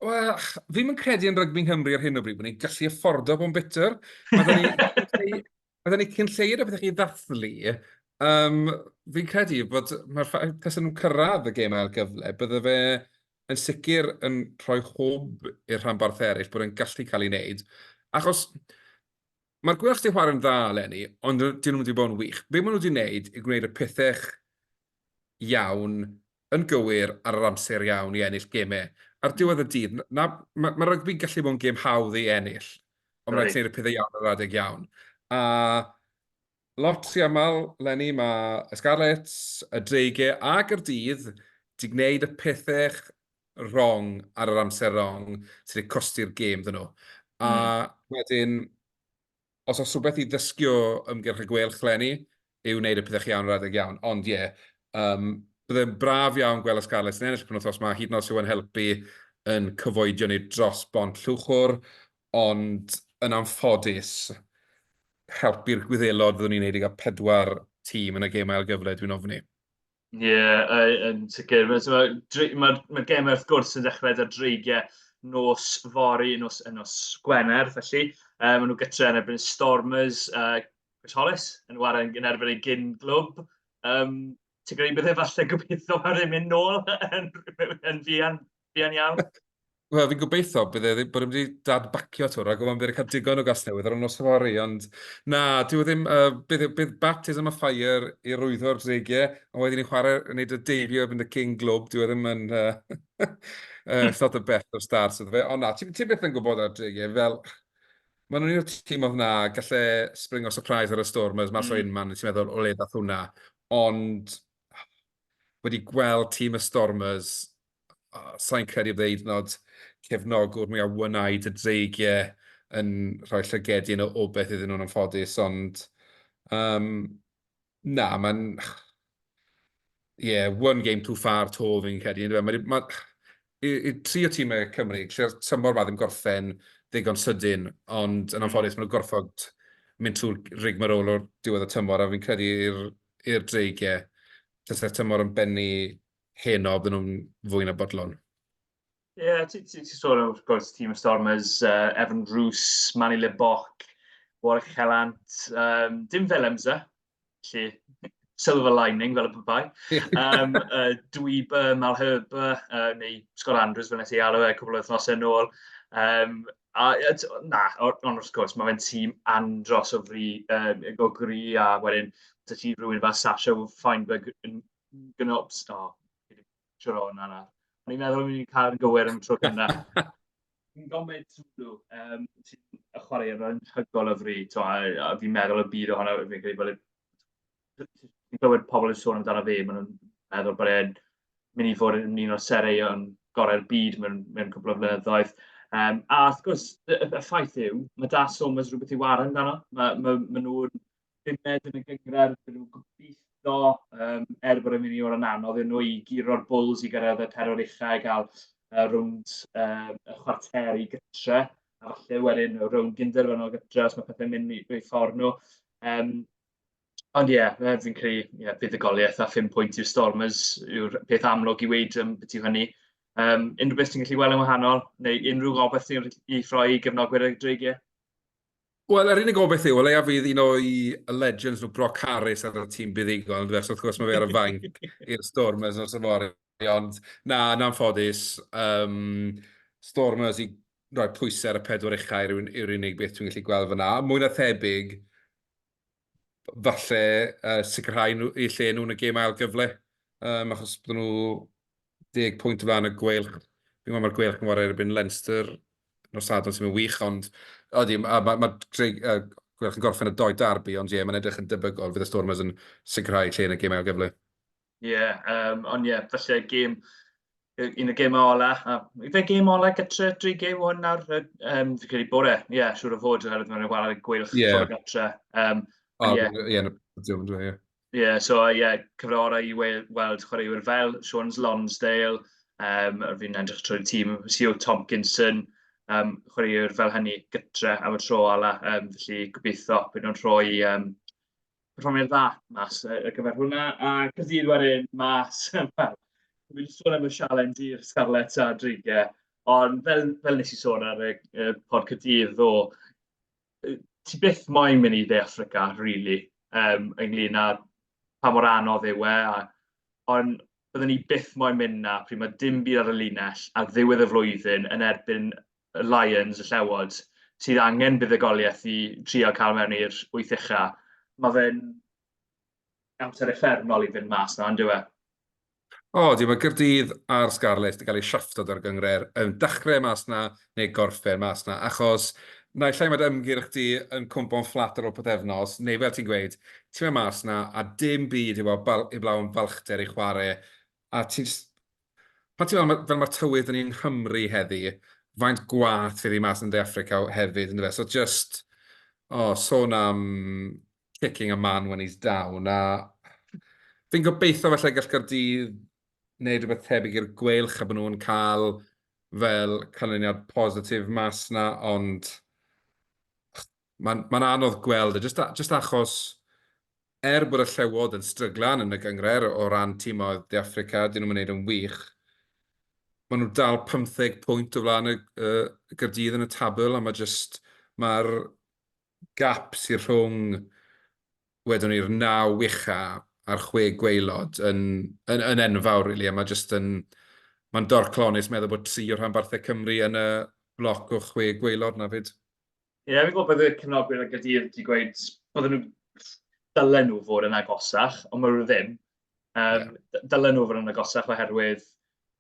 Wel, fi'm yn credu yn rygbi Nghymru ar hyn o bryd bod ni'n gallu affordo bod yn bitter. Mae 'da ni, mae 'da ni cyn lleied o bethau chi ddathlu. Fi'n credu bod mae'r ffaith tasen nhw'n cyrraedd y gêm ail gyfle, bydde fe yn sicr yn rhoi hwb i'r rhanbarth eraill bod e'n gallu cael ei wneud. Achos mae'r Gweilch 'di chwarae'n dda eleni, ond dyn nhw'm wedi bod yn wych. Be maen nhw wedi wneud yw gwneud y pethau iawn, yn gywir, ar yr amser iawn i ennill gemau. Ar diwedd y dydd, na, mae, mae rygbi'n gallu bod yn gêm hawdd i ennill, ond mae'n rhaid ti wneud y pethau iawn ar yr adeg iawn. A lot rhy aml, 'leni, mae y Scarlets, y Dreigiau a Gaerdydd 'di gwneud y pethau wrong ar yr amser wrong sydd wedi costi'r gêm iddyn nhw. A wedyn, os oes rhywbeth i ddysgu o ymgyrch y Gweilch 'leni, yw wneud y pethau iawn ar adeg iawn. Ond ie, um, byddai'n braf iawn gweld y Scarlets yn ennill y penwythnos 'ma, hyd yn oed os yw e'n helpu yn cyfoedion ni dros bont Llwchwr, ond yn anffodus, helpu'r Gwyddelod fyddwn ni'n neud i gael pedwar tîm yn y gêm ail gyfle, dwi'n ofni.
Ie, yeah, yn sicr. Mae'r ma, ma gemau wrth gwrs yn dechrau 'da'r Dreigiau nos fory, nos, nos Gwener, felly. Maen nhw gytre yn erbyn Stormers, Chris Hollis yn chwarae yn erbyn ei gyn glwb. Ti'n credu bydde falle gobeithio mae'n mynd nôl yn, yn fuan, fuan iawn?
Wel, fi'n gobeithio bydd e ddim, bod e wedi dadbacio 'to, rhag ofn bydd e'n cael digon o Gasnewydd ar y nos fory, ond na, dyw e ddim, bydd, bydd baptism of fire i rwyddo'r dreigiau, ond wedyn ni'n chwarae, wneud y debut erbyn y King Glwb, dyw e ddim yn, it's not the best of starts iddo fe, ond na, ti, ti byth yn gwybod ar dreigiau, fel, maen nhw'n un o'r tîmoedd 'na, galle springo surprise ar y Stormers mas o unman, ti'n meddwl, o le ddath hwnna, ond wedi gweld tîm y Stormers, sa i'n credu bod e hyd yn oed cefnogwr mwyaf one-eyed y Dreigiau yn rhoi llygedyn o obaith iddyn nhw'n anffodus, ond um, na, mae'n... Yeah, one game too far to fi'n credu. Mae, ma, i, i tri o tîmau Cymru, lle'r tymor ma ddim gorffen ddigon sydyn, ond yn anffodus maen nhw'n gorfod mynd trwy'r rigmarole o'r diwedd y tymor, a fi'n credu i'r Dreigiau, tase'r tymor yn bennu heno, bydden nhw'n fwy na bodlon.
Ie, yeah, ti, ti, ti sôn wrth gwrs tîm y Stormers, Evan Roos, Manny Leboc, Warwick Hellant, dim Willemse, felly silver lining fel y pethau. Dwyba, Malherbe, neu Scott Andrews fel nes i alw e cwbl o wythnosau yn ôl. A na, ond wrth gwrs, mae fe'n tîm andros o fri, o gry, a wedyn 'da ti rhywun fel Sasha Feinberg yn gynops, o, fi 'di bwtshro hwnna nawr. O'n i'n meddwl o'n i'n cael yn gywir am y tro cynta. Ngome Zulu, sy'n y chwaraewr anhygoel o fri, t'mo, a fi'n meddwl y byd ohono, fi'n credu bod e... Fi'n clywed pobl yn sôn amdano fe, maen nhw'n meddwl bod e'n mynd i fod yn un o'r sereion gorau'r byd mewn cwpl o flynyddoedd. A wrth gwrs, y ffaith yw, mae 'da Stormers rhywbeth i ware amdano. Ma nhw'n bumed yn y gynghrair, bydden nhw'n gobeithio, er bod e'n mynd i fod yn anodd iddyn nhw i guro'r Bulls i gyrraedd y pedwar ucha i gael rownd y chwarteri gytre, a falle wedyn rownd gynderfynol gytre os mae pethau'n mynd eu ffordd nhw. Ond ie, yeah, fi'n credu yeah, buddugoliaeth a phum pwynt i'r Stormers yw'r peth amlwg i weud ambiti hynny. Unrhyw beth ti'n gallu gweld yn wahanol, neu unrhyw gobaith ti'n gallu rhoi i gefnogwyr y Dreigiau?
Wel, yr unig gobaith yw, o leia fydd un o'i legends nhw, Brock Harris, ar y tîm buddugol, ond wrth gwrs mae fe ar y fainc i'r Stormers nos yfory, ond na, yn anffodus, Stormers i roi pwysau ar y pedwar ucha yw'r unig beth dwi'n gallu gweld fan'na. Mwy na thebyg, falle sicrhau nhw, eu lle nhw yn y gêm ail gyfle, achos bydden nhw 10 pwynt o flaen y Gweilch. Fi'n gwybod mae'r Gweilch yn chwarae erbyn Leinster nos Sadwrn sy'n mynd wych, ond odi, ma' ma' ma' Gweilch yn gorffen y doi derby, ond ie, mae'n edrych yn debygol fydd y Stormers yn sicrhau lle yn y gêm ail gyfle.
Ie, yeah, ond ie, yeah, falle gêm, un o'r gemau ola, a ife gêm ola gytre, dri gêm hwn nawr, fi'n credu bod e, ie, yeah, siŵr o fod, oherwydd mae'n chwarae Gweilch yeah. ffwrdd gytre.
Oh, ie, yeah. Ie,
yeah, so ie, yeah, cyfle orau i weld chwaraewyr fel Sean Lonsdale, fi'n edrych trwy'r tîm, Sio Tompkinson, chwaraewyr fel hynny gytre am y tro ola, felly gobeithio bydd nhw'n rhoi perfformiad dda mas ar gyfer hwnna. A Caerdydd wedyn mas, wel, fi wedi sôn am y sialens i'r Scarlets a Dreigiau, ond fel nes i sôn ar y pod Caerdydd ddoe, ti byth moyn mynd i Dde Affrica, really, ynglyn â pa mor anodd yw e, a, ond byddwn ni byth moyn mynd 'na pryd mae dim byd ar y linell ar ddiwedd y flwyddyn yn erbyn y Lions, y Llewod, sydd angen buddugoliaeth i trio cael mewn i'r wyth ucha. Mae fe'n amser uffernol i fynd mas 'na, on'd yw e?
O, ydy, mae Gaerdydd a'r Scarlets 'di cael eu siafftio da'r gynghrair yn dechrau mas 'na neu gorffen mas 'na, achos naill ai mae dy ymgyrch di yn cwympo'n fflat ar ôl pythefnos, neu fel ti'n gweud, ti'n mynd mas 'na a dim byd heblaw am falchder i chwarae, a ti'n jyst... Pan ti'n meddwl fel mae'r tywydd 'da ni yng Nghymru heddi, faint gwaeth fydd hi mas yn De Affrica hefyd, yndyfe? So jyst, o, sôn am kicking a man when he's down, a fi'n gobeithio falle gall Gaerdydd wneud rhywbeth tebyg i'r Gweilch a bod nhw'n cael fel canlyniad positif mas 'na, ond mae'n ma anodd gweld e, jyst achos er bod y Llewod yn stryglan yn y gynghrair o ran timoedd De Affrica, dyn nhw'm yn wneud yn wych, maen nhw dal 15 pwynt o flaen y Gaerdydd yn y tabl, a mae jyst, mae'r gap sydd rhwng, wedwn ni'r naw ucha a'r chwe gwaelod yn enfawr, really, a mae jyst yn... Mae'n dorcalonnus meddwl bod tri o rhanbarthau Cymru yn y bloc o chwe gwaelod 'na 'fyd.
Ie, fi'n gwybod bod y cefnogwyr ar Gaerdydd wedi gweud bydden nhw... dylen nhw fod yn agosach, ond maen nhw ddim. Um, yeah. Dylen nhw fod yn agosach oherwydd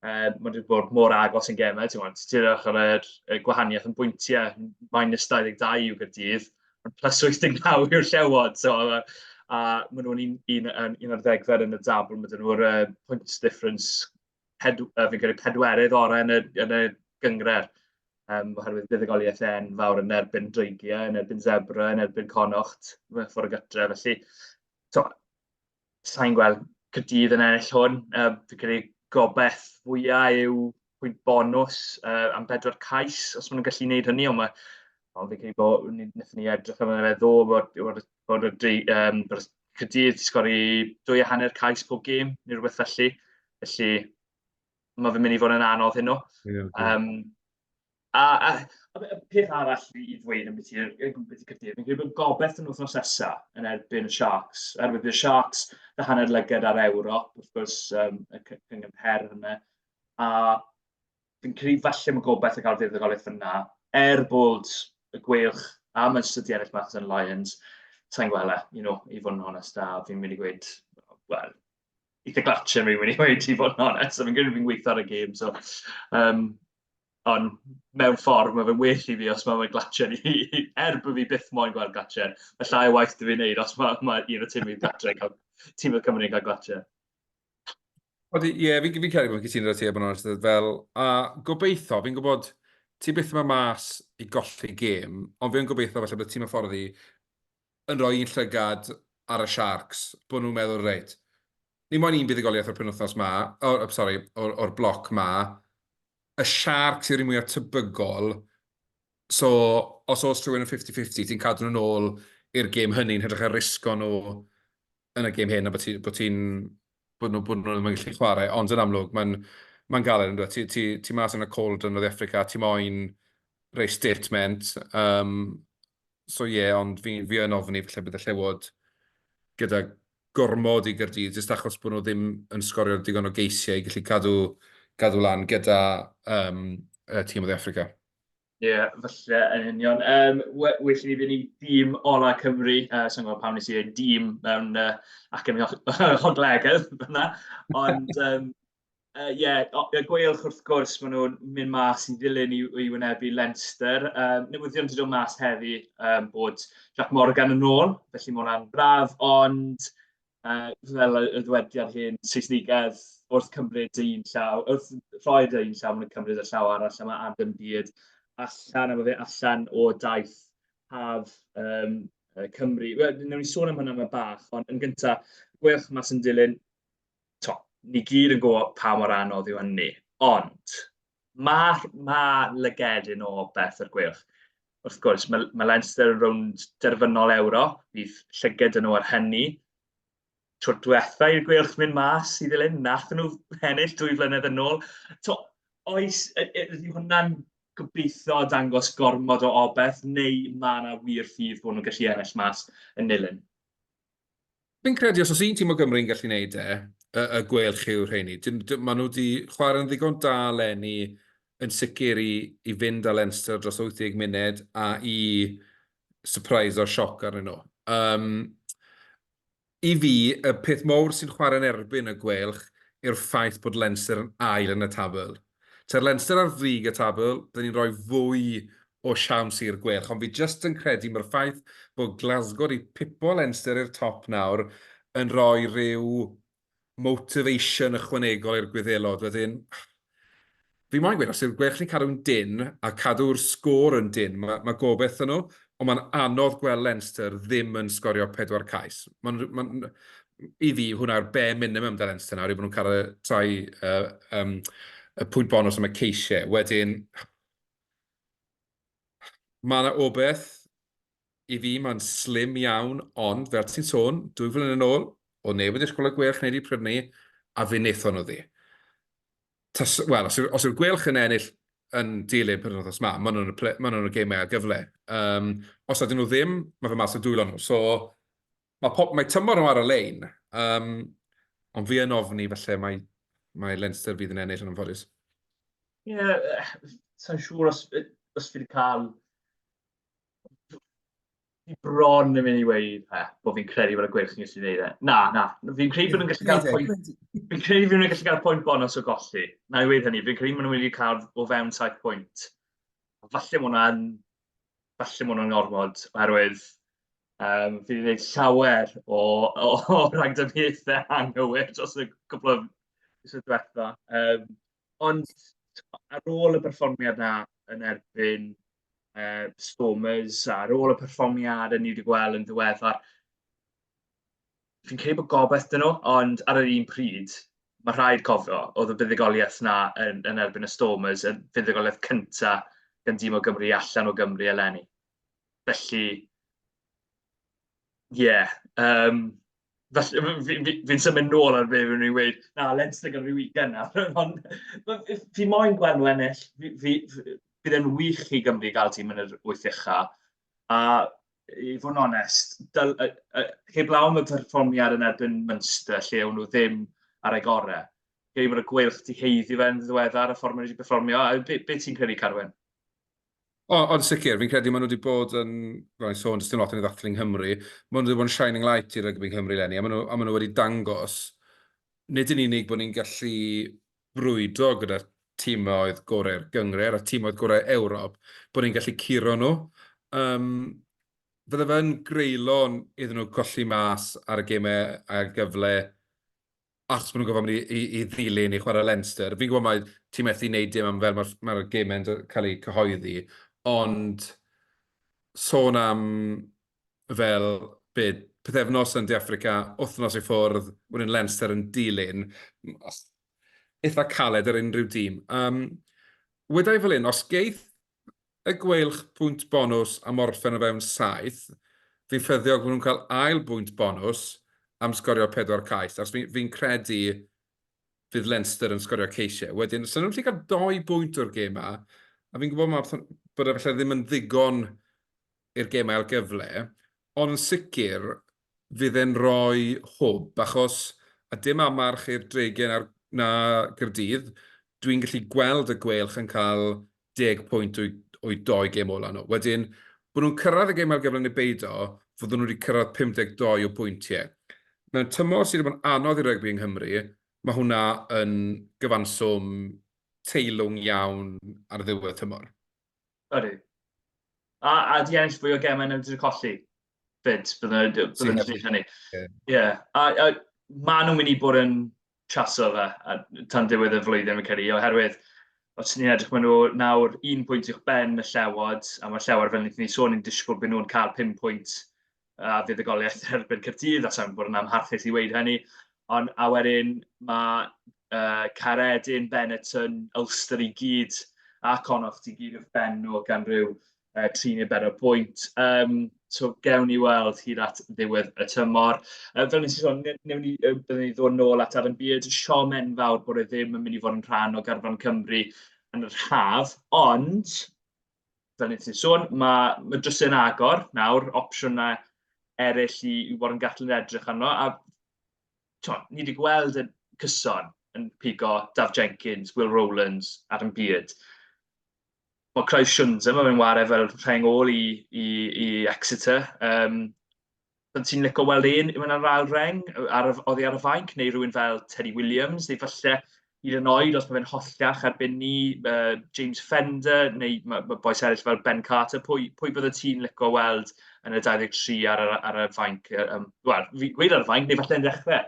maen nhw wedi bod mor agos yn gemau. Ti'n gwybod, ti'n edrych ar yr, y gwahaniaeth yn bwyntiau, minus 22 yw Gaerdydd, ond plus 89 yw'r Llewod. So, a, a maen nhw'n un, un, un, un ar ddegfed yn y dabl, maen nhw'r points difference ped, fi'n credu pedwerydd orau yn y, yn y gynghrair, oherwydd buddugoliaeth enfawr yn erbyn Dreigiau, yn erbyn Zebra, yn erbyn Connacht, ffordd o gytre. Felly, to, sa'n gweld Caerdydd yn ennill hwn. Fi'n credu gobeith fwyaf yw pwynt bonws am bedwar cais, os maen nhw'n gallu gwneud hynny, ond mae, ond fi'n credu bod, wnaethon ni edrych arno fe ddoe, bod, bod, bod, y, bod Caerdydd 'di sgori 2.5 cais pob gêm, neu rhywbeth felly. Felly, mae fe'n mynd i fod yn anodd heno. Yeah, okay. A, a, a peth arall i ddweud am beth i'r beth i Caerdydd, fi'n credu bod gobeith yn wythnos nesaf yn erbyn y Sharks. Oherwydd bydd y Sharks dy hanner lyged ar Ewrop, wrth gwrs, y cyngor her hynny. A fi'n credu falle mae gobeith o gael fuddugoliaeth yna, er bod y Gweilch a Munster 'di ennill mas yn Lions, sa i'n gweld e, you know, i fod yn onest, a fi'n mynd i gweud, wel, eitha glatchen fi'n mynd i weud, i fod yn onest, a fi'n credu fi'n gweithio ar y gêm, so, ond mewn ffordd mae fe'n well i fi os mae fe'n glatchen i, er bod fi byth moyn gweld glatchen, mae llai o waith 'da fi wneud os mae, mae un o tîm gatre cael, tîm o Cymru yn cael glatchen.
Odi, ie, fi'n fi credu bod fi'n cytuno 'da ti, a bod yn onest, fel, a gobeithio, fi'n gwybod, ti byth yn mynd mas i golli gêm, ond fi yn gobeithio falle bod tîm hyfforddi yn rhoi un llygad ar y Sharks, bod nhw'n meddwl, reit, ni moyn un buddugoliaeth o'r penwythnos 'ma, o, sori, o'r, or bloc 'ma, y Sharks yw'r un mwyaf tebygol, so os oes rhywun yn 50-50, ti'n cadw nhw'n ôl i'r gêm hynny yn hytrach na risgo nhw yn y gêm hyn a bod ti, bod ti'n, bod nhw, bod nhw ddim yn gallu chwarae, ond yn amlwg mae'n mae'n galed yn dweud, ti, ti, ti mas yn y cold yn North Africa, ti moyn rhoi statement, so ie, yeah, ond fi, fi yn ofni falle bydd y Llewod gyda gormod i Gaerdydd, jyst achos bod nhw ddim yn sgorio digon o geisiau i gallu cadw, cadw lan gyda y tîm o Dde Affrica.
Ie, yeah, falle yn union. Well i ni fynd i dîm ola Cymru. Sa i'n gwybod pam nes i ddweud dîm mewn acen hoglegedd fyna. Ond yeah, y Gweilch wrth gwrs, maen nhw'n mynd mas i ddilyn i, i wynebu Leinster. Newyddion wedi dod mas heddi bod Jack Morgan yn ôl, felly mae hwnna'n braf, ond fel y ddywediad hen Saesnigaidd, wrth cymryd dy un llaw, wrth rhoi dy un llaw, maen nhw'n cymryd y llaw arall, a mae Adam Beard allan, a mae fe allan o daith haf Cymru. Wel, wnawn ni sôn am hwnna mewn bach, ond yn gyntaf, Gweilch mas yn dilyn, to, ni gyd yn gwybod pa mor anodd yw hynny, ond mae, ma lygedyn o beth yr Gweilch. Wrth gwrs, mae, mae Leinster yn rownd derfynol Ewrop, bydd llyged yn nhw ar hynny. Tro diwetha i'r Gweilch mynd mas i ddilyn, nath nhw ennill 2 flynedd yn ôl. To, oes, ydy hwnna'n gobeithio dangos gormod o obaith, neu mae yna wir ffydd bod nhw'n gallu ennill mas yn Nulyn?
Fi'n credu os oes un tîm o Gymru yn gallu gwneud e, y, y Gweilch yw'r rheini. Maen nhw wedi chwarae'n ddigon da leni yn sicr i, i fynd â Leinster dros 80 munud a i surprise o sioc arnyn nhw. I fi, y peth mawr sy'n chwarae'n erbyn y Gweilch yw'r ffaith bod Leinster yn ail yn y tabl. Ta'r Leinster ar frig y tabl, bydden ni'n rhoi fwy o siawns i'r Gweilch, ond fi jyst yn credu mae'r ffaith bod Glasgow wedi pipo Leinster i'r top nawr yn rhoi rhyw motivation ychwanegol i'r Gwyddelod. Wedyn, fi moyn gweud, os yw'r Gweilch yn cadw'n dynn a cadw'r sgôr yn dynn, mae, mae gobeith yn nhw, ond mae'n anodd gweld Leinster ddim yn sgorio pedwar cais. Mae'n, ma, i fi, hwnna'r bare minimum 'da Leinster nawr, yw bod nhw'n cael y trai, y pwynt bonus am y ceisiau. Wedyn, mae yna obeith, i fi mae'n slim iawn, ond fel ti'n sôn, 2 flynedd yn ôl, o neb wedi disgwyl y Gweilch wneud i prynu, a fe wnaethon nhw ddi. Tas, wel, os, os yw'r Gweilch yn ennill yn dilyn penwythnos 'ma, maen nhw'n ma nhw'n y gemau ar gyfle. Os ydyn nhw ddim, mae fe mas o dwylo nhw. So, mae, pop, mae tymor nhw ar y lein, ond fi yn ofni falle mae, mae Leinster fydd yn ennill yn anffodus.
Ie, yeah, sa'n siŵr os, os fi wedi cael... Fi bron yn mynd i weud e, bod fi'n credu bod y Gweilch yn gallu gwneud e. Na, na, fi'n credu bod nhw'n gallu cael pwynt... Fi'n credu bod nhw'n gallu cael pwynt bonus o golli. Na i weud hynny, fi'n credu bod nhw'n wedi cael o fewn 7 pwynt. Falle bod hwnna'n... Falle bod hwnna'n ormod, oherwydd um, fi wedi gwneud llawer o, o, o ragdybiaethau anghywir dros y cwpl o misoedd diwetha. Um, ond ar ôl y perfformiad 'na yn erbyn uh, Stormers, ar ôl y perfformiad ni wedi gweld yn ddiweddar, fi'n credu bod gobaith 'da nhw, ond ar yr un pryd, mae rhaid cofio, oedd y buddugoliaeth 'na yn, yn erbyn y Stormers, y fuddugoliaeth cynta gan dîm o Gymru allan o Gymru eleni. Felly, ie, yeah, um, felly, fi'n fi, fi, fi symud nôl ar be fi'n weud, na, Leinster gyda fi weekend nawr, ond fi moyn gweld nhw ennill, fi, fi, bydd e'n wych i Gymru gael tîm yn yr wyth ucha, a i fod yn onest, dyl, uh, uh, heblaw am y perfformiad yn erbyn Munster, lle o'n nhw ddim ar ei gorau, credu bod y Gweilch 'di haeddu fe'n ddiweddar y ffordd maen nhw wedi perfformio. A be, be ti'n credu, Carwyn?
O, ond sicr, fi'n credu maen nhw wedi bod yn, fel i'n sôn, does dim lot yn ei ddathlu yng Nghymru, maen nhw wedi bod yn shining light i rygbi Nghymru eleni, a maen nhw, a maen nhw wedi dangos, nid yn unig bod ni'n gallu brwydro gyda timoedd gorau'r gynghrair a timoedd gorau Ewrop, bod ni'n gallu curo nhw. Um, fydde fe'n greulon iddyn nhw colli mas ar y gemau a'r gyfle achos maen nhw'n gorfod mynd i, i, i ddilyn i chwarae Leinster. Fi'n gwybod mai ti methu wneud dim am fel mae'r mae gemau'n cael eu cyhoeddi, ond sôn am fel be, pythefnos yn De Affrica, wythnos i ffwrdd, wedyn Leinster yn dilyn, eitha caled ar unrhyw dîm. Um, Weda i fel hyn, os geith y Gweilch pwynt bonws am orffen o fewn saith, fi'n ffyddiog bod nhw'n cael ail bwynt bonws am sgorio pedwar cais, achos fi'n fi credu fydd Leinster yn sgorio ceisiau. Wedyn, os nhw'n gallu cael dou bwynt o'r gêm 'ma, a fi'n gwybod ma, bod e falle ddim yn ddigon i'r gêm ail gyfle, ond yn sicr fydd e'n rhoi hwb, achos, a dim amarch i'r Dreigiau na'r, na Gaerdydd, dwi'n gallu gweld y Gweilch yn cael 10 pwynt o'u, o'u dou gêm ola nhw. Wedyn, bod nhw'n cyrraedd y gêm ail gyfle neu beidio, fyddwn nhw wedi cyrraedd 52 o bwyntiau. Mewn tymor sydd wedi bod yn anodd i rygbi yng Nghymru, mae hwnna yn gyfanswm teilwng iawn ar ddiwedd tymor.
Ydy. A, a di ennill fwy o gemau na wedi colli. Fyd, byddwn nhw'n gwneud hynny. Ie. Yeah. A, a maen nhw'n mynd i bod yn chaso fe a, tan diwedd y flwyddyn, fi'n credu, oherwydd os ni'n edrych, maen nhw nawr un pwynt uwch ben y Llewod, a mae'r Llewod, fel wnaethon ni sôn, ni'n disgwyl bod nhw'n cael 5 pwynt a fuddugoliaeth erbyn Caerdydd, a sa'n bod yn amharchus i weud hynny. Ond a wedyn mae Caeredin, Benetton, Ulster i gyd, a Connacht i gyd wrth ben nhw gan ryw 3 neu 4 pwynt. Um, so gewn ni weld hyd at ddiwedd y tymor. Fel nes i sôn, newn ni, byddwn ni ddod nôl at Adam Beard, siom enfawr bod e ddim yn mynd i fod yn rhan o garfan Cymru yn yr haf, ond fel nes i sôn, mae, mae drysau'n agor nawr, opsiynau eraill i, i Warren Gatland edrych arno, a to, ni wedi gweld yn cyson yn pigo Daf Jenkins, Will Rowlands, Adam Beard. Mae Christ Shunza, mae fe'n ware fel rheng ôl i, i, i Exeter. Um, Bydd ti'n licio weld un mewn ar ail reng ar, oddi ar y fainc, neu rhywun fel Teddy Williams, neu falle hyd yn oed os mae fe'n holliach erbyn ni, uh, James Fender, neu mae, mae bois eraill fel Ben Carter, pwy, pwy bydde ti'n licio weld yn y 23 ar, ar, ar y fainc? Um, Wel, fi'n gweud ar y fainc, neu falle yn dechrau.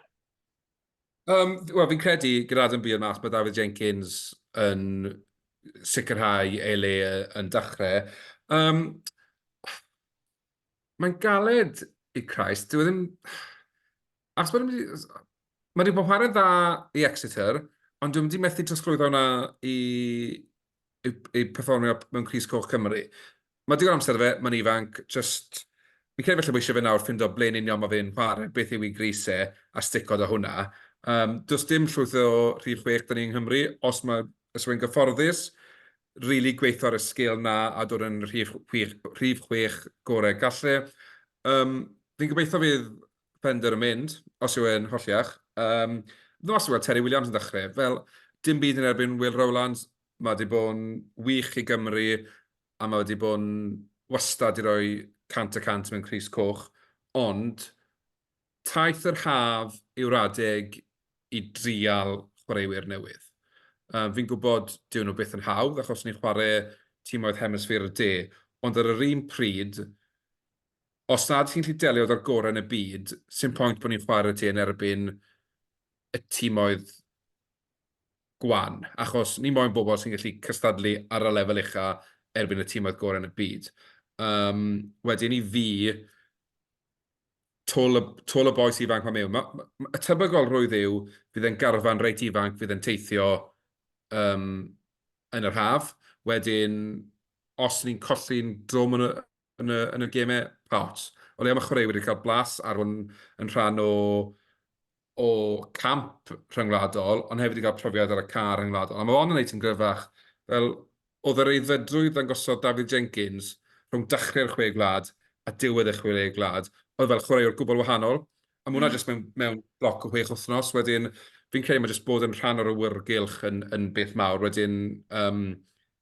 Um, Wel, fi'n credu gyda Adam Beard mas, mae David Jenkins yn sicrhau ei le yn dechrau. Um, Mae'n galed i Christ, dyw e ddim... Achos mae wedi... Mae wedi bod yn chwarae dda i Exeter, ond dyw e wedi methu trosglwyddo hwnna i, i, i perfformio mewn crys coch Cymru. Mae digon amser fe, mae'n ifanc, just... Fi'n credu falle bod eisiau fe nawr ffindo ble'n union mae fe'n chwarae, beth yw ei grys e, a stico 'da hwnna. Um, does dim llwyth o rhif chwech 'da ni yng Nghymru, os mae os yw'n gyfforddus, rili gweithio ar y sgil 'na a dod yn rhif chwech, rhif chwech gorau galle. Um, fi'n gobeithio fydd Fender yn mynd, os yw e'n holliach. Um, Ddim os yw Terry Williams yn dechrau, fel dim byd yn erbyn Will Rowlands. Mae wedi bod yn wych i Gymru, a mae wedi bod yn wastad i roi 100% mewn crys coch, ond taith yr haf yw'r adeg i drial chwaraewyr newydd. Um, fi'n gwybod dyw nhw byth yn hawdd achos ni'n chwarae timoedd hemisffer y de, ond ar yr un pryd, os nad ti'n gallu delio gyda'r gorau yn y byd, sy'n pwynt bod ni'n chwarae ti yn erbyn y timoedd gwan, achos ni moyn bobl sy'n gallu cystadlu ar y lefel ucha erbyn y timoedd gorau yn y byd. Um, wedyn i fi, tôl y, tôl y bois ifanc ma mewn. Ma, ma, y tebygolrwydd yw fydd e'n garfan reit ifanc fydd e'n teithio um, yn yr haf. Wedyn, os ni'n colli'n drwm yn y, yn y, yn y gemau, pa ots. O leia mae chwaraewyr wedi cael blas ar hwn yn rhan o, o camp rhyngwladol, ond hefyd wedi cael profiad ar y car rhyngwladol. A mae hon yn neud ti'n gryfach. Fel, oedd yr aeddfedrwydd ddangosodd Dafydd Jenkins rhwng dechrau'r Chwe Gwlad a diwedd y Chwe Gwlad, oedd fel chwaraewr gwbl wahanol. A mae hwnna jyst mewn, mewn bloc o chwech wythnos. Wedyn, fi'n credu mae jyst bod yn rhan o'r awyrgylch yn, yn beth mawr. Wedyn, um,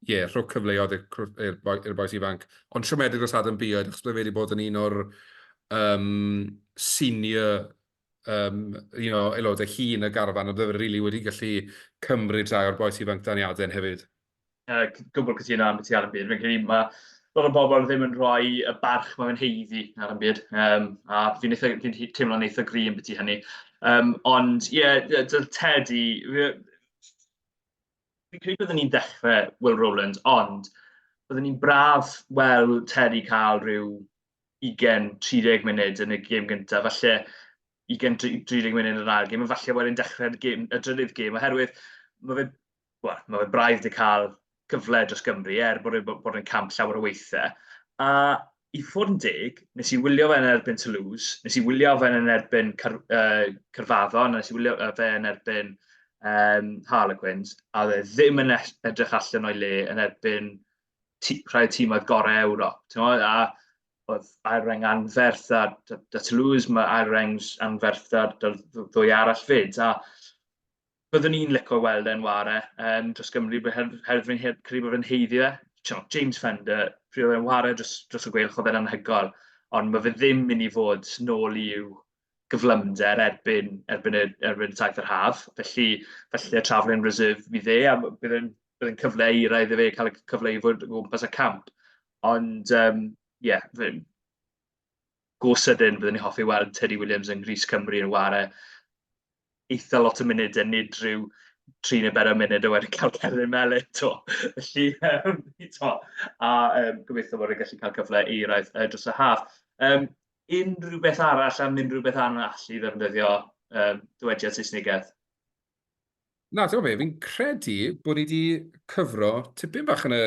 ie, yeah, rho cyfleoedd i'r i'r bois ifanc. Ond siomedig dros Adam Beard, achos bydde fe wedi bod yn un o'r um, senior um, you know, aelodau hŷn y garfan, a bydde fe really wedi gallu cymryd rhai o'r bois ifanc dan ei aden hefyd.
Uh, gwbl cytuno am beth i Adam Beard. Fi'n credu mae lot o bobl ddim yn rhoi y barch mae fe'n haeddu Adam Beard. Um, a fi'n eitha, fi teimlo'n eitha gry yn beth hynny. Um, ond ie, yeah, Teddy, fi'n credu byddwn ni'n dechrau Will Rowlands, ond byddwn ni'n braf weld Teddy cael rhyw 20-30 munud yn y gêm gyntaf, falle 20-30 munud yn yr ail gêm, a falle wedyn dechrau'r gêm, y drydydd gêm, oherwydd mae fe, well, mae fe braidd wedi cael cyfle dros Gymru, er bod e'n bod yn camp llawer o weithiau. A i fod yn deg, nes i wylio fe yn erbyn Toulouse, nes i wylio fe yn erbyn Car uh, Caerfaddon, nes i wylio fe yn erbyn um, Harlequins, a oedd e ddim yn edrych allan o'i le yn erbyn rhai o tîmoedd gorau Ewrop. A oedd ail reng anferth ar da Toulouse, mae ail reng anferth ar da ddwy arall fyd. A byddwn i'n licio weld e'n ware um, dros Gymru, herwydd fi'n credu bod fe'n haeddu e. James Fender, pryd oedd e'n ware dros, dros y Gweilch, oedd e'n anhygoel, ond mae fe ddim mynd i fod nôl i'w gyflymder erbyn, erbyn, y, erbyn taith yr haf. Felly, felly y travelling reserve fydd e, a bydd e'n bydd e'n cyfle eira iddo fe cael y cyfle i fod o gwmpas y camp. Ond, ie, um, yeah, go sydyn byddwn ni'n hoffi weld Teddy Williams yng Nghrys Cymru yn ware eitha lot o munudau, nid rhyw 3 neu 4 munud o wedi cael cerdyn melyn 'to. Felly, um, to, a um, gobeithio bod e'n gallu cael cyfle eiraidd uh, dros y haf. Um, unrhyw beth arall am unrhyw beth arall i ddefnyddio um, dywediad Saesnigedd?
Na, ti'n gwybod be, fi'n credu bod ni wedi cyfro tipyn bach yn y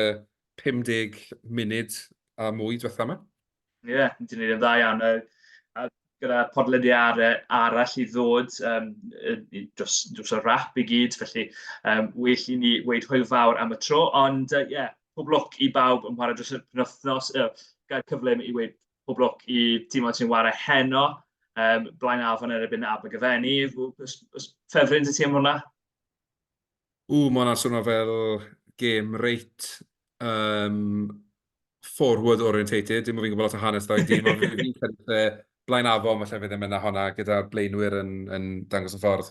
50 munud a mwy diwetha yma.
Ie, yeah, ni wedi gwneud yn dda iawn. A gyda podlediadau arall i ddod um, dros, dros y rap i gyd, felly um, well i ni weud hwyl fawr am y tro, ond ie, uh, yeah, pob lwc i bawb yn chwarae dros y penwythnos, uh, gael cyfle i weud pob lwc i tîm sy'n chwarae heno, um, Blaenafon yn erbyn Abergavenny, os, os ffefryn ti am hwnna?
Ww, mae hwnna'n swnio fel gêm reit um, forward orientated. Dim bod fi'n gwybod lot o hanes ddau dîm, ond fi'n credu lle Blaenafon falle fydd yn mynd â hwnna gyda'r blaenwyr yn, yn dangos y ffordd.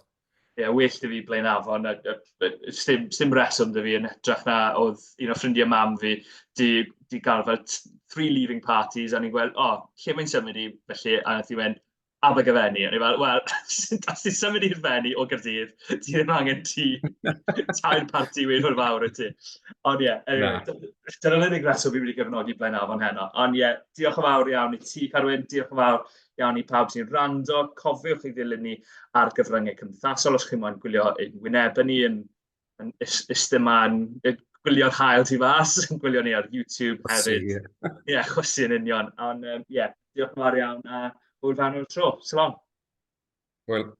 Ie, yeah, well 'da fi Blaenafon. Sdim, sdim reswm 'da fi yn hytrach na oedd un o ffrindiau mam fi di, di gael fel three leaving parties a ni'n gweld, o, oh, lle mae'n symud i? Felly, a nath i mynd, Abergavenny. O'n i fel, wel, os ti'n symud i'r Fenni o Gaerdydd, ti ddim angen ti tair parti i weud hwyl fawr i ti. Ond ie, yeah, anyway, dyna'r unig reswm fi wedi gefnogi Blaenafon heno. Ond ie, yeah, diolch yn fawr iawn i ti, Carwyn, diolch yn fawr iawn i pawb sy'n rando. Cofiwch i ddilyn ni ar gyfryngau cymdeithasol os chi moyn gwylio ein wynebau ni yn yn iste 'ma'n gwylio'r haul tu fas, yn gwylio ni ar YouTube hefyd. Ie, yeah, chwysu yn union. Ond ie, yeah, diolch yn fawr iawn a hwyl fawr am y tro. Shalom.
Hwyl.